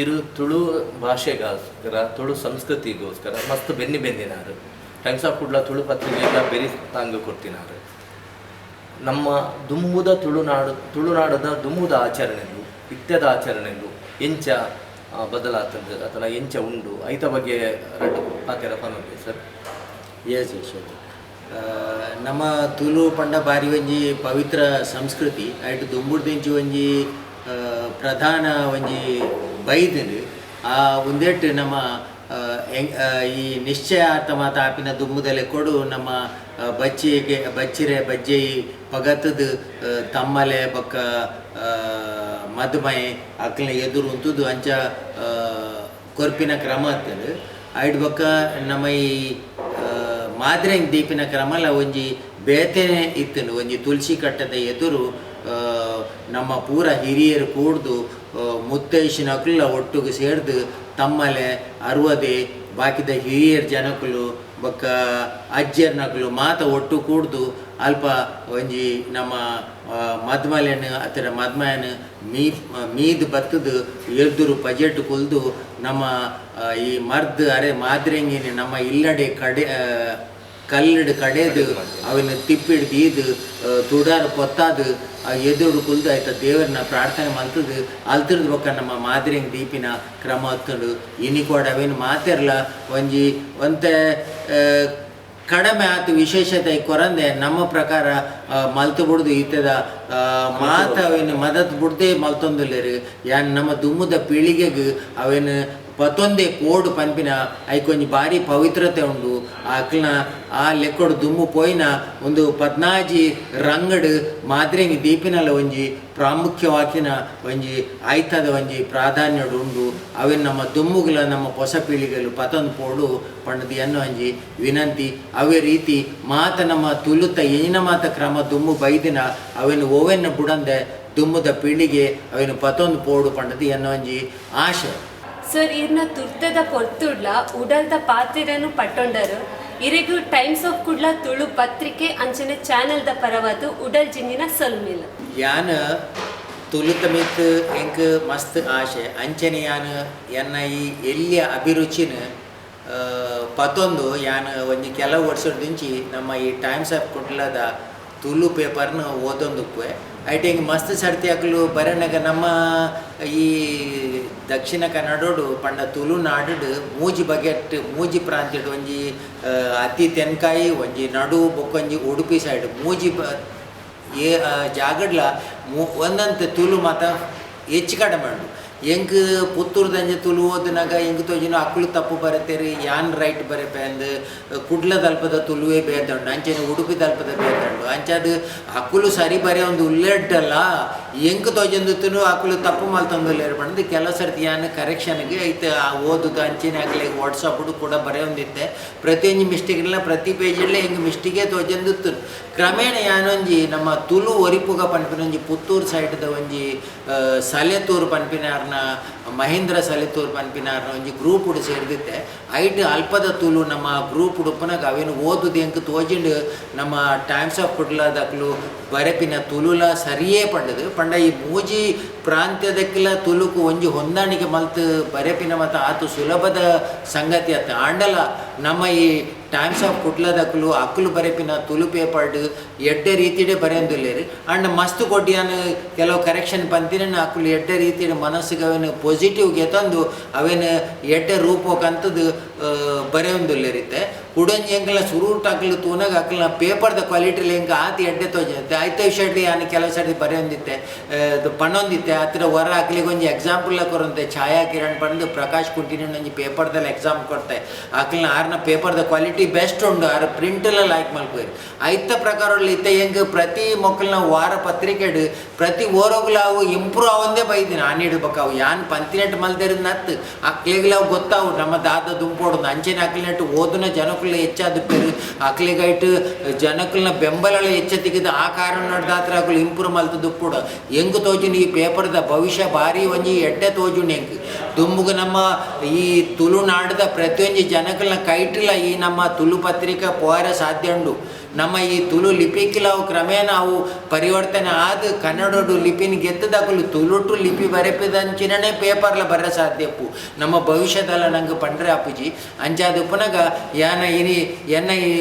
[SPEAKER 1] ಇರು ತುಳು ಭಾಷೆಗೋಸ್ಕರ, ತುಳು ಸಂಸ್ಕೃತಿಗೋಸ್ಕರ ಮಸ್ತ್ ಬೆನ್ನಿ ಬೆಂದಿನಾರು. ಟೈಮ್ಸ್ ಆಫ್ ಕುಡ್ಲ ತುಳು ಪತ್ರಿಕೆಗಳ ಬೆರಿ ತಾಂಗು ಕೊಡ್ತಿನಾರು. ನಮ್ಮ ದುಂಬುದ ತುಳುನಾಡು, ತುಳುನಾಡದ ದುಂಬುದ ಆಚರಣೆಲು, ಇತ್ಯದ ಆಚರಣೆಲು ಎಂಚ ಬದಲಾತಂದು ಅಥವಾ ಎಂಚ ಉಂಡು, ಐತ ಬಗ್ಗೆ ರಡ್ಡ್ ಪಾತೆರ ಪನೊಲಿ ಸರ್.
[SPEAKER 2] ಎಸ್ ಎಸ್, ನಮ್ಮ ತುಳು ಪಂಡ ಬಾರಿ ಒಂಜಿ ಪವಿತ್ರ ಸಂಸ್ಕೃತಿ. ಐಟ್ ದುಂಬುಡ್ದಿಂಚಿ ಒಂಜಿ ಪ್ರಧಾನ ಒಂಜಿ ಬೈದುಂಡು. ಆ ಒಂದೆಟ್ ನಮ್ಮ ಈ ನಿಶ್ಚಯಾರ್ಥ ಮಾತ ಆಪಿನ ದುಂಬುದಲೆ ಕೊಡು ನಮ್ಮ ಬಚ್ಚಿಗೆ ಬಚ್ಚಿರೆ ಬಜ್ಜೆಯಿ ಪಗತದ ತಮ್ಮಲೆ ಬೊಕ್ಕ ಮದುಮೈ ಅಕ್ಲೆನ ಎದುರು ಉಂತುದು ಅಂಚ ಕೊರ್ಪಿನ ಕ್ರಮ ಆಗ್ತದೆ. ಐಡ್ ಬೊಕ್ಕ ನಮ್ಮ ಈ ಮಾದ್ರೆಂಗ್ ದೀಪಿನ ಕ್ರಮಲ ಒಂಜಿ ಬೇತೆನೆ ಇತ್ತುಂಡು. ಒಂಜಿ ತುಳಸಿ ಕಟ್ಟದ ಎದುರು ನಮ್ಮ ಪೂರ ಹಿರಿಯರು ಕೂಡ್ದು ಮುತ್ತೈಷಿನಕುಲ ಒಟ್ಟುಗು ಸೇರ್ದು ತಮ್ಮಲೆ ಅರುವದೆ ಬಾಕಿದ ಹಿರಿಯರ್ ಜನಕುಲು ಬೊಕ್ಕ ಅಜ್ಜರ್ನಕುಲು ಮಾತ ಒಟ್ಟು ಕೂಡ್ದು ಅಲ್ಪ ಒಂಜಿ ನಮ್ಮ ಮದ್ಮಲೆನ್ ಅತ್ತರ ಮದ್ಮಯನ್ ಮೀದ್ ಬತ್ತದು ಎದುರು ಪಜೆಟ್ ಕುಲ್ದು ನಮ್ಮ ಈ ಮರ್ದ್ ಅರೆ ಮಾದ್ರೆಂಗಿನ ನಮ್ಮ ಇಲ್ಲಡೆ ಕಡೆ ಕಲ್ಲಡು ಕಡೆದು ಅವನ ತಿಪ್ಪಿಡ್ ದೀದು ತುಡಾರು ಪೊತ್ತಾದು ಎದುರು ಕುಲ್ದು ಆಯ್ತ ದೇವರನ್ನ ಪ್ರಾರ್ಥನೆ ಮಲ್ತದು ಅಲ್ತಿರ್ದ ಬೊಕ್ಕ ನಮ್ಮ ಮಾದ್ರೆಂಗ್ ದೀಪಿನ ಕ್ರಮ ಹತ್ತುಂಡು. ಇನಿ ಕೂಡ ಅವೇನು ಮಾತೆರ್ಲ ಒಂಜಿ ಒಂತೆ ಕಡಿಮೆ ಆತು ವಿಶೇಷತೆ ಕೊರಂದೆ ನಮ್ಮ ಪ್ರಕಾರ ಮಲ್ತು ಬುಡ್ದು ಈತದ ಮಾತ ಅವೇನು ಮದತ್ ಬುಡ್ದೇ ಮಲ್ತೊಂದುಲ್ಲೇರು. ಯಾನ್ ನಮ್ಮ ದುಮ್ಮುದ ಪೀಳಿಗೆಗೆ ಅವೇನು ಪತ್ತೊಂದೇ ಪೋಡು ಪನ್ಪಿನ ಐಕೊಂಜಿ ಭಾರಿ ಪವಿತ್ರತೆ ಉಂಡು. ಅಕ್ಲನ ಆ ಲೆಕ್ಕೊಡು ದುಮ್ಮು ಪೋಯಿನ ಒಂದು ಪದ್ನಾಜಿ ರಂಗಡು ಮಾದ್ರೆಂಗಿ ದೀಪಿನಲ ಒಂಜಿ ಪ್ರಾಮುಖ್ಯವಾಕಿನ ಒಂಜಿ ಆಯ್ತದ ಒಂಜಿ ಪ್ರಾಧಾನ್ಯಡು ಉಂಡು. ಅವೇನು ನಮ್ಮ ದುಮ್ಮುಗುಲ ನಮ್ಮ ಹೊಸ ಪೀಳಿಗೆಲು ಪತೊಂದು ಪೋಡು ಪಂಡದಿ ಅನ್ನೋ ಒಂಜಿ ವಿನಂತಿ. ಅವೇ ರೀತಿ ಮಾತ ನಮ್ಮ ತುಳುತ ಏನ ಮಾತ ಕ್ರಮ ದುಮ್ಮು ಬೈದಿನ ಅವೇನು ಓವೆನ್ನ ಬುಡಂದೆ ದುಮ್ಮುದ ಪೀಳಿಗೆ ಅವೇನು ಪತೊಂದು ಪೋಡು ಪಂಡದಿ ಅನ್ನೋ ಒಂಜಿ ಆಶೆ.
[SPEAKER 3] ಸರ್, ಇರ್ನ ತುರ್ತದ ಪೊರ್ತುಡ್ಲ ಉಡಲ್ದ ಪಾತೆರನು ಪಟ್ಟೊಂಡರು. ಇರೆಗು ಟೈಮ್ಸ್ ಆಫ್ ಕುಡ್ಲ ತುಳು ಪತ್ರಿಕೆ ಅಂಚನೆ ಚಾನೆಲ್ದ ಪರವಾದ ಉಡಲ್ ಜಿಂಜಿನ ಸೊಲ್ಮಿಲ್.
[SPEAKER 2] ಯಾನ್ ತುಳುತ ಮಿತ್ ಎಂಕ್ ಮಸ್ತ್ ಆಶೆ. ಅಂಚನೆ ಯಾನ್ ಎನ್ನ ಈ ಎಲ್ಲಿಯ ಅಭಿರುಚಿನ ಪತೊಂದು ಯಾನ್ ಒಂಜಿ ಕೆಲವು ವರ್ಷದಿಂಚಿ ನಮ್ಮ ಈ ಟೈಮ್ಸ್ ಆಫ್ ಕುಡ್ಲದ ತುಳು ಪೇಪರ್ನ ಓದೊಂದುಪ್ಪುವೆ. ಐಟ್ ಎಂಕ್ ಮಸ್ತ್ ಸರ್ತಿ ಅಕ್ಲು ಬರೆನಗ ನಮ್ಮ ಈ ದಕ್ಷಿಣ ಕನ್ನಡೋಡು ಪಂಡ ತುಳುನಾಡು ಮೂಜಿ ಬಗೆಟ್ ಮೂಜಿ ಪ್ರಾಂತ್ಯಡ್ ಒಂಜಿ ಅತಿ ತೆನ್ಕಾಯಿ ಒಂಜಿ ನಡು ಬೊಕ್ಕೊಂಜಿ ಉಡುಪಿ ಸೈಡ್ ಮೂಜಿ ಏ ಜಾಗಡ್ಲ ಒಂದಂತೆ ತುಳು ಮಾತ ಹೆಚ್ಚು ಕಡಿಮೆ ಉಂಡು. ಎಂಕ್ ಪುತ್ತೂರ್ದಂಜೆ ತುಳು ಓದಿನಾಗ ಎಂಕ್ ತೋಜಿನ ಅಕ್ಲು ತಪ್ಪು ಬರತೇರಿ ಯಾನ್ ರೈಟ್ ಬರೆಪೆ ಅಂದ್ ಕುಡ್ಲ ದಲ್ಪದ ತುಳುವೇ ಬೇತೆ ಉಂಡು, ಅಂಚನೆ ಉಡುಪಿ ದಲ್ಪದ ಬೇತೆ ಉಂಡು. ಅಂಚಾದ ಅಕುಲು ಸರಿ ಬರೆ ಒಂದು ಉಲ್ಲೆಡ್ಡಲ್ಲ ಎಂಕ್ ತೋಜೊಂದಿತ್ತುನು ಅಕುಲು ತಪ್ಪು ಮಲ್ತೊಂದುಲ್ಲೇರು ಪಂದ್ ಕೆಲವು ಸರ್ತಿ ಯಾನ್ ಕರೆಕ್ಷನ್ಗೆ ಐತೆ ಆ ಓದುದು ಅಂಚನೆ ಅಕ್ಲೆಗ್ ವಾಟ್ಸಪ್ ಕೂಡ ಬರೆಯೊಂದಿತ್ತೆ. ಪ್ರತಿಯೊಂಜಿ ಮಿಸ್ಟೇಕ್ ಇಲ್ಲ ಪ್ರತಿ ಪೇಜಲ್ಲೇ ಎಂಕ್ ಮಿಸ್ಟೇಕೇ ತೋಜೊಂದಿತ್ತು. ಕ್ರಮೇಣ ಯಾನೊಂಜಿ ನಮ್ಮ ತುಳು ಒರಿಪುಗ ಪನ್ಪಿನೊಂಜಿ ಪುತ್ತೂರು ಸೈಡ್ದ ಒಂಜಿ ಸಲೆತೂರು ಪನ್ಪಿನಾರ್ನ ಮಹೇಂದ್ರ ಸಲೆತೂರು ಪನ್ಪಿನಾರ್ನ ಒಂಜಿ ಗ್ರೂಪ್ ಉಡು ಸೇರ್ದಿತ್ತೆ. ಐಟ್ ಅಲ್ಪದ ತುಳು ನಮ್ಮ ಗ್ರೂಪ್ ಉಡುಪನಾಗ ಅವೇನು ಓದುದು ಎಂಕ್ ತೋಜಿಂಡು ನಮ್ಮ ಟೈಮ್ಸ್ ಆಫ್ ಕುಡ್ಲದಕ್ಲು ಬರೆಪಿನ ತುಳುಲ ಸರಿಯೇ ಪಂಡದು. ಪಂಡ ಈ ಮೂಜಿ ಪ್ರಾಂತ್ಯದಕ್ಕೆಲ್ಲ ತುಳುಕು ಒಂಜಿ ಹೊಂದಾಣಿಕೆ ಮಲ್ತು ಬರೆಪಿನ ಮತ್ತು ಆತು ಸುಲಭದ ಸಂಗತಿ ಆತ. ಆಂಡಲ ನಮ್ಮ ಈ ಟೈಮ್ಸ್ ಆಫ್ ಕುಡ್ಲದಕ್ಲು ಅಕ್ಲು ಬರೆಪಿನ ತುಳು ಪೇಪರ್ಡ್ ಎಡ್ಡೆ ರೀತಿಡೆ ಬರೆಯೊಂದುಲ್ಲೇರು. ಅಂಡ್ ಮಸ್ತ್ ಕೊಡ್ಯಾನ್ ಕೆಲವು ಕರೆಕ್ಷನ್ ಪಂತಿನ ಅಕ್ಲು ಎಡ್ಡೆ ರೀತಿಡೆ ಮನಸ್ಸಿಗೆ ಅವೇನು ಪಾಸಿಟಿವ್ ಗೆತಂದು ಅವೇನು ಎಡ್ಡೆ ರೂಪಕ್ಕಂತದ್ದು ಬರೆಯೊಂದುಲ್ಲೇರಿತ್ತೆ. ಕುಡೊಂಜಿ ಎಂಕಲ್ನ ಸುರೂಟ್ ಅಕ್ಲು ತೂನಾಗ ಅಕ್ಲನ ಪೇಪರ್ದ ಕ್ವಾಲಿಟಿಲಿ ಎಂಕ ಆತಿ ಎಡ್ಡೆ ತೋಜಂತೆ. ಐತ ವಿಷಯಡ್ಲಿ ಯಾನ್ ಕೆಲವು ಸರ್ತಿ ಬರೆಯೊಂದಿತ್ತೆ ಪಣ್ಣೊಂದಿತ್ತೆ. ಹತ್ರ ಹೊರ ಅಕ್ಲಿಗೆ ಒಂಜಿ ಎಕ್ಸಾಂಪಲ್ ಕೊರಂತೆ ಛಾಯಾ ಕಿರಣ್ ಪಂದು ಪ್ರಕಾಶ್ ಕುಂಟಿನ ಒಂಜಿ ಪೇಪರ್ದಲ್ಲಿ ಎಕ್ಸಾಮ್ ಕೊಡ್ತೆ. ಅಕ್ಲನ ಆರ್ನ ಪೇಪರ್ದ ಕ್ವಾಲಿಟಿ ಬೆಸ್ಟ್ ಉಂಡು, ಆರ್ ಪ್ರಿಂಟೆಲ್ಲ ಲೈಕ್ ಮಲ್ಪೇರು. ಐತ ಪ್ರಕಾರ ಇತ್ತ ಹೆಂಗೆ ಪ್ರತಿ ಮೊಕ್ಕಲ್ನ ವಾರ ಪತ್ರಿಕೆಡ್ ಪ್ರತಿ ಓರೋಗ್ಲ ಅವು ಇಂಪ್ರೂವ್ ಆವಂದೇ ಬೈದಿನ ಆನಿಡ್ಬೇಕು. ಅವು ಯಾನ್ ಪಂತಿನೆಟ್ ಮಲ್ದೇರು ನತ್ ಅಕ್ಲಿಗ್ಲ ಅವು ಗೊತ್ತಾವು ನಮ್ಮ ದಾದ ದುಂಪೋಡು ಅಂಚೆನೆ ಅಕ್ಲಿನೆಟ್ ಓದುನ ಜನಕುಲ ಹೆಚ್ಚಾದ ಪೇರು ಅಕ್ಲಿಗೈಟ್ ಜನಕುಲ್ನ ಬೆಂಬಲ ಹೆಚ್ಚ ತೆಗೆದು ಆ ಕಾರಣ ದಾತ್ರ ಅಕ್ಲು ಇಂಪ್ರೂವ್ ಮಲ್ತು ದುಪ್ಪುಡು. ಹೆಂಗ್ ತೋಜುನಿ ಈ ಪೇಪರ್ದ ಭವಿಷ್ಯ ಭಾರಿ ಒಂಜಿ ಎಡ್ಡೆ ತೋಜುನಿ ಎಂಕ್. ದುಂಬುಗು ನಮ್ಮ ಈ ತುಳುನಾಡದ ಪ್ರತಿಯೊಂಜಿ ಜನಕಲ್ನ ಕೈಟಿಲ ಈ ನಮ್ಮ ತುಳು ಪತ್ರಿಕೆ ಪೋಯರೆ ಸಾಧ್ಯ ಉಂಡು. ನಮ್ಮ ಈ ತುಳು ಲಿಪಿಕ್ಲ ಅವು ಕ್ರಮೇಣ ಅವು ಪರಿವರ್ತನೆ ಆದ್ ಕನ್ನಡಡು ಲಿಪಿನ ಗೆತ್ತದಕುಲು ತುಳುಟು ಲಿಪಿ ಬರೆಪಿದಂಚಿನನೇ ಪೇಪರ್ಲ ಬರ ಸಾಧ್ಯಪ್ಪು. ನಮ್ಮ ಭವಿಷ್ಯದಲ್ಲ ನಂಗೆ ಪಂಡ್ರೆ ಅಪ್ಪುಜಿ. ಅಂಚಾದ ಉಪ್ಪುನಗ ಯಾನ ಇನಿ ಎನ್ನ ಈ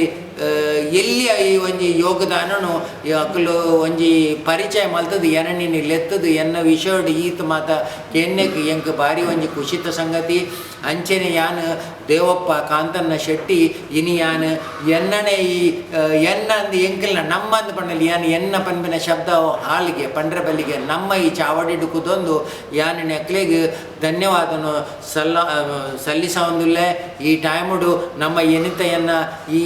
[SPEAKER 2] ಎಲ್ಲಿ ಈ ಒಂಜಿ ಯೋಗದಾನನು ಅಕುಲು ಒಂಜಿ ಪರಿಚಯ ಮಲ್ತದು ಎನನಿನಿ ಲೆತ್ತದು ಎನ್ನ ವಿಷಯಡ್ ಈತ್ ಮಾತ ಕೆನ್ನೆಕ್ ಎಂಕ್ ಬಾರಿ ಒಂಜಿ ಖುಷಿತ ಸಂಗತಿ. ಅಂಚನೆ ಯಾನ್ ದೇವಪ್ಪ ಕಾಂತಣ್ಣ ಶೆಟ್ಟಿ ಇನಿ ಯಾನ್ ಎನ್ನನೆ ಈ ಎನ್ನ ಅಂದ್ ಎಂಕಲ್ನ ನಮ್ಮಂದ್ ಪಂಡಲಿ ಯಾನ್ ಎನ್ನ ಪನ್ಪಿನ ಶಬ್ದ ಹಾಲಿಗೆ ಪಂಡ್ರೆ ಬಲ್ಲಿಗೆ ನಮ್ಮ ಈ ಚಾವಡಿಡ್ ಕುದೊಂದು ಯಾನ್ ನೆಕ್ಲೆಗ್ ಧನ್ಯವಾದನು ಸಲ್ಲಿಸವೊಂದುಲ್ಲೆ. ಈ ಟೈಮುಡು ನಮ್ಮ ಎನಿತ ಎನ್ನ ಈ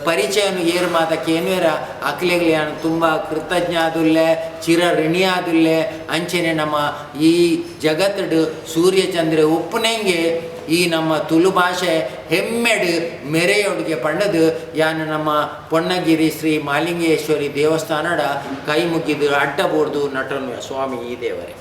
[SPEAKER 2] ಪರಿಚಯನು ಏರು ಮಾತ ಕೇನ್ವೇರ ಅಕ್ಲೆಗ್ಲ ಯಾನ್ ತುಂಬ ಕೃತಜ್ಞ ಆದುಲ್ಲೆ, ಚಿರ ಋಣಿ ಆದುಲ್ಲೆ. ಅಂಚನೆ ನಮ್ಮ ಈ ಜಗತ್ತುಡು ಸೂರ್ಯಚಂದ್ರ ಉಪ್ಪುನೆಂಗೆ ಈ ನಮ್ಮ ತುಳು ಭಾಷೆ ಹೆಮ್ಮೆಡು ಮೆರೆಯೊಡುಗೆ ಪಂಡದು ಯಾನ್ ನಮ್ಮ ಪೊನ್ನಗಿರಿ ಶ್ರೀ ಮಾಲಿಂಗೇಶ್ವರಿ ದೇವಸ್ಥಾನದ ಕೈ ಮುಗಿದು ಅಡ್ಡ ಬೋರ್ದು ನಟನು ಸ್ವಾಮಿ ಈ ದೇವರೇ.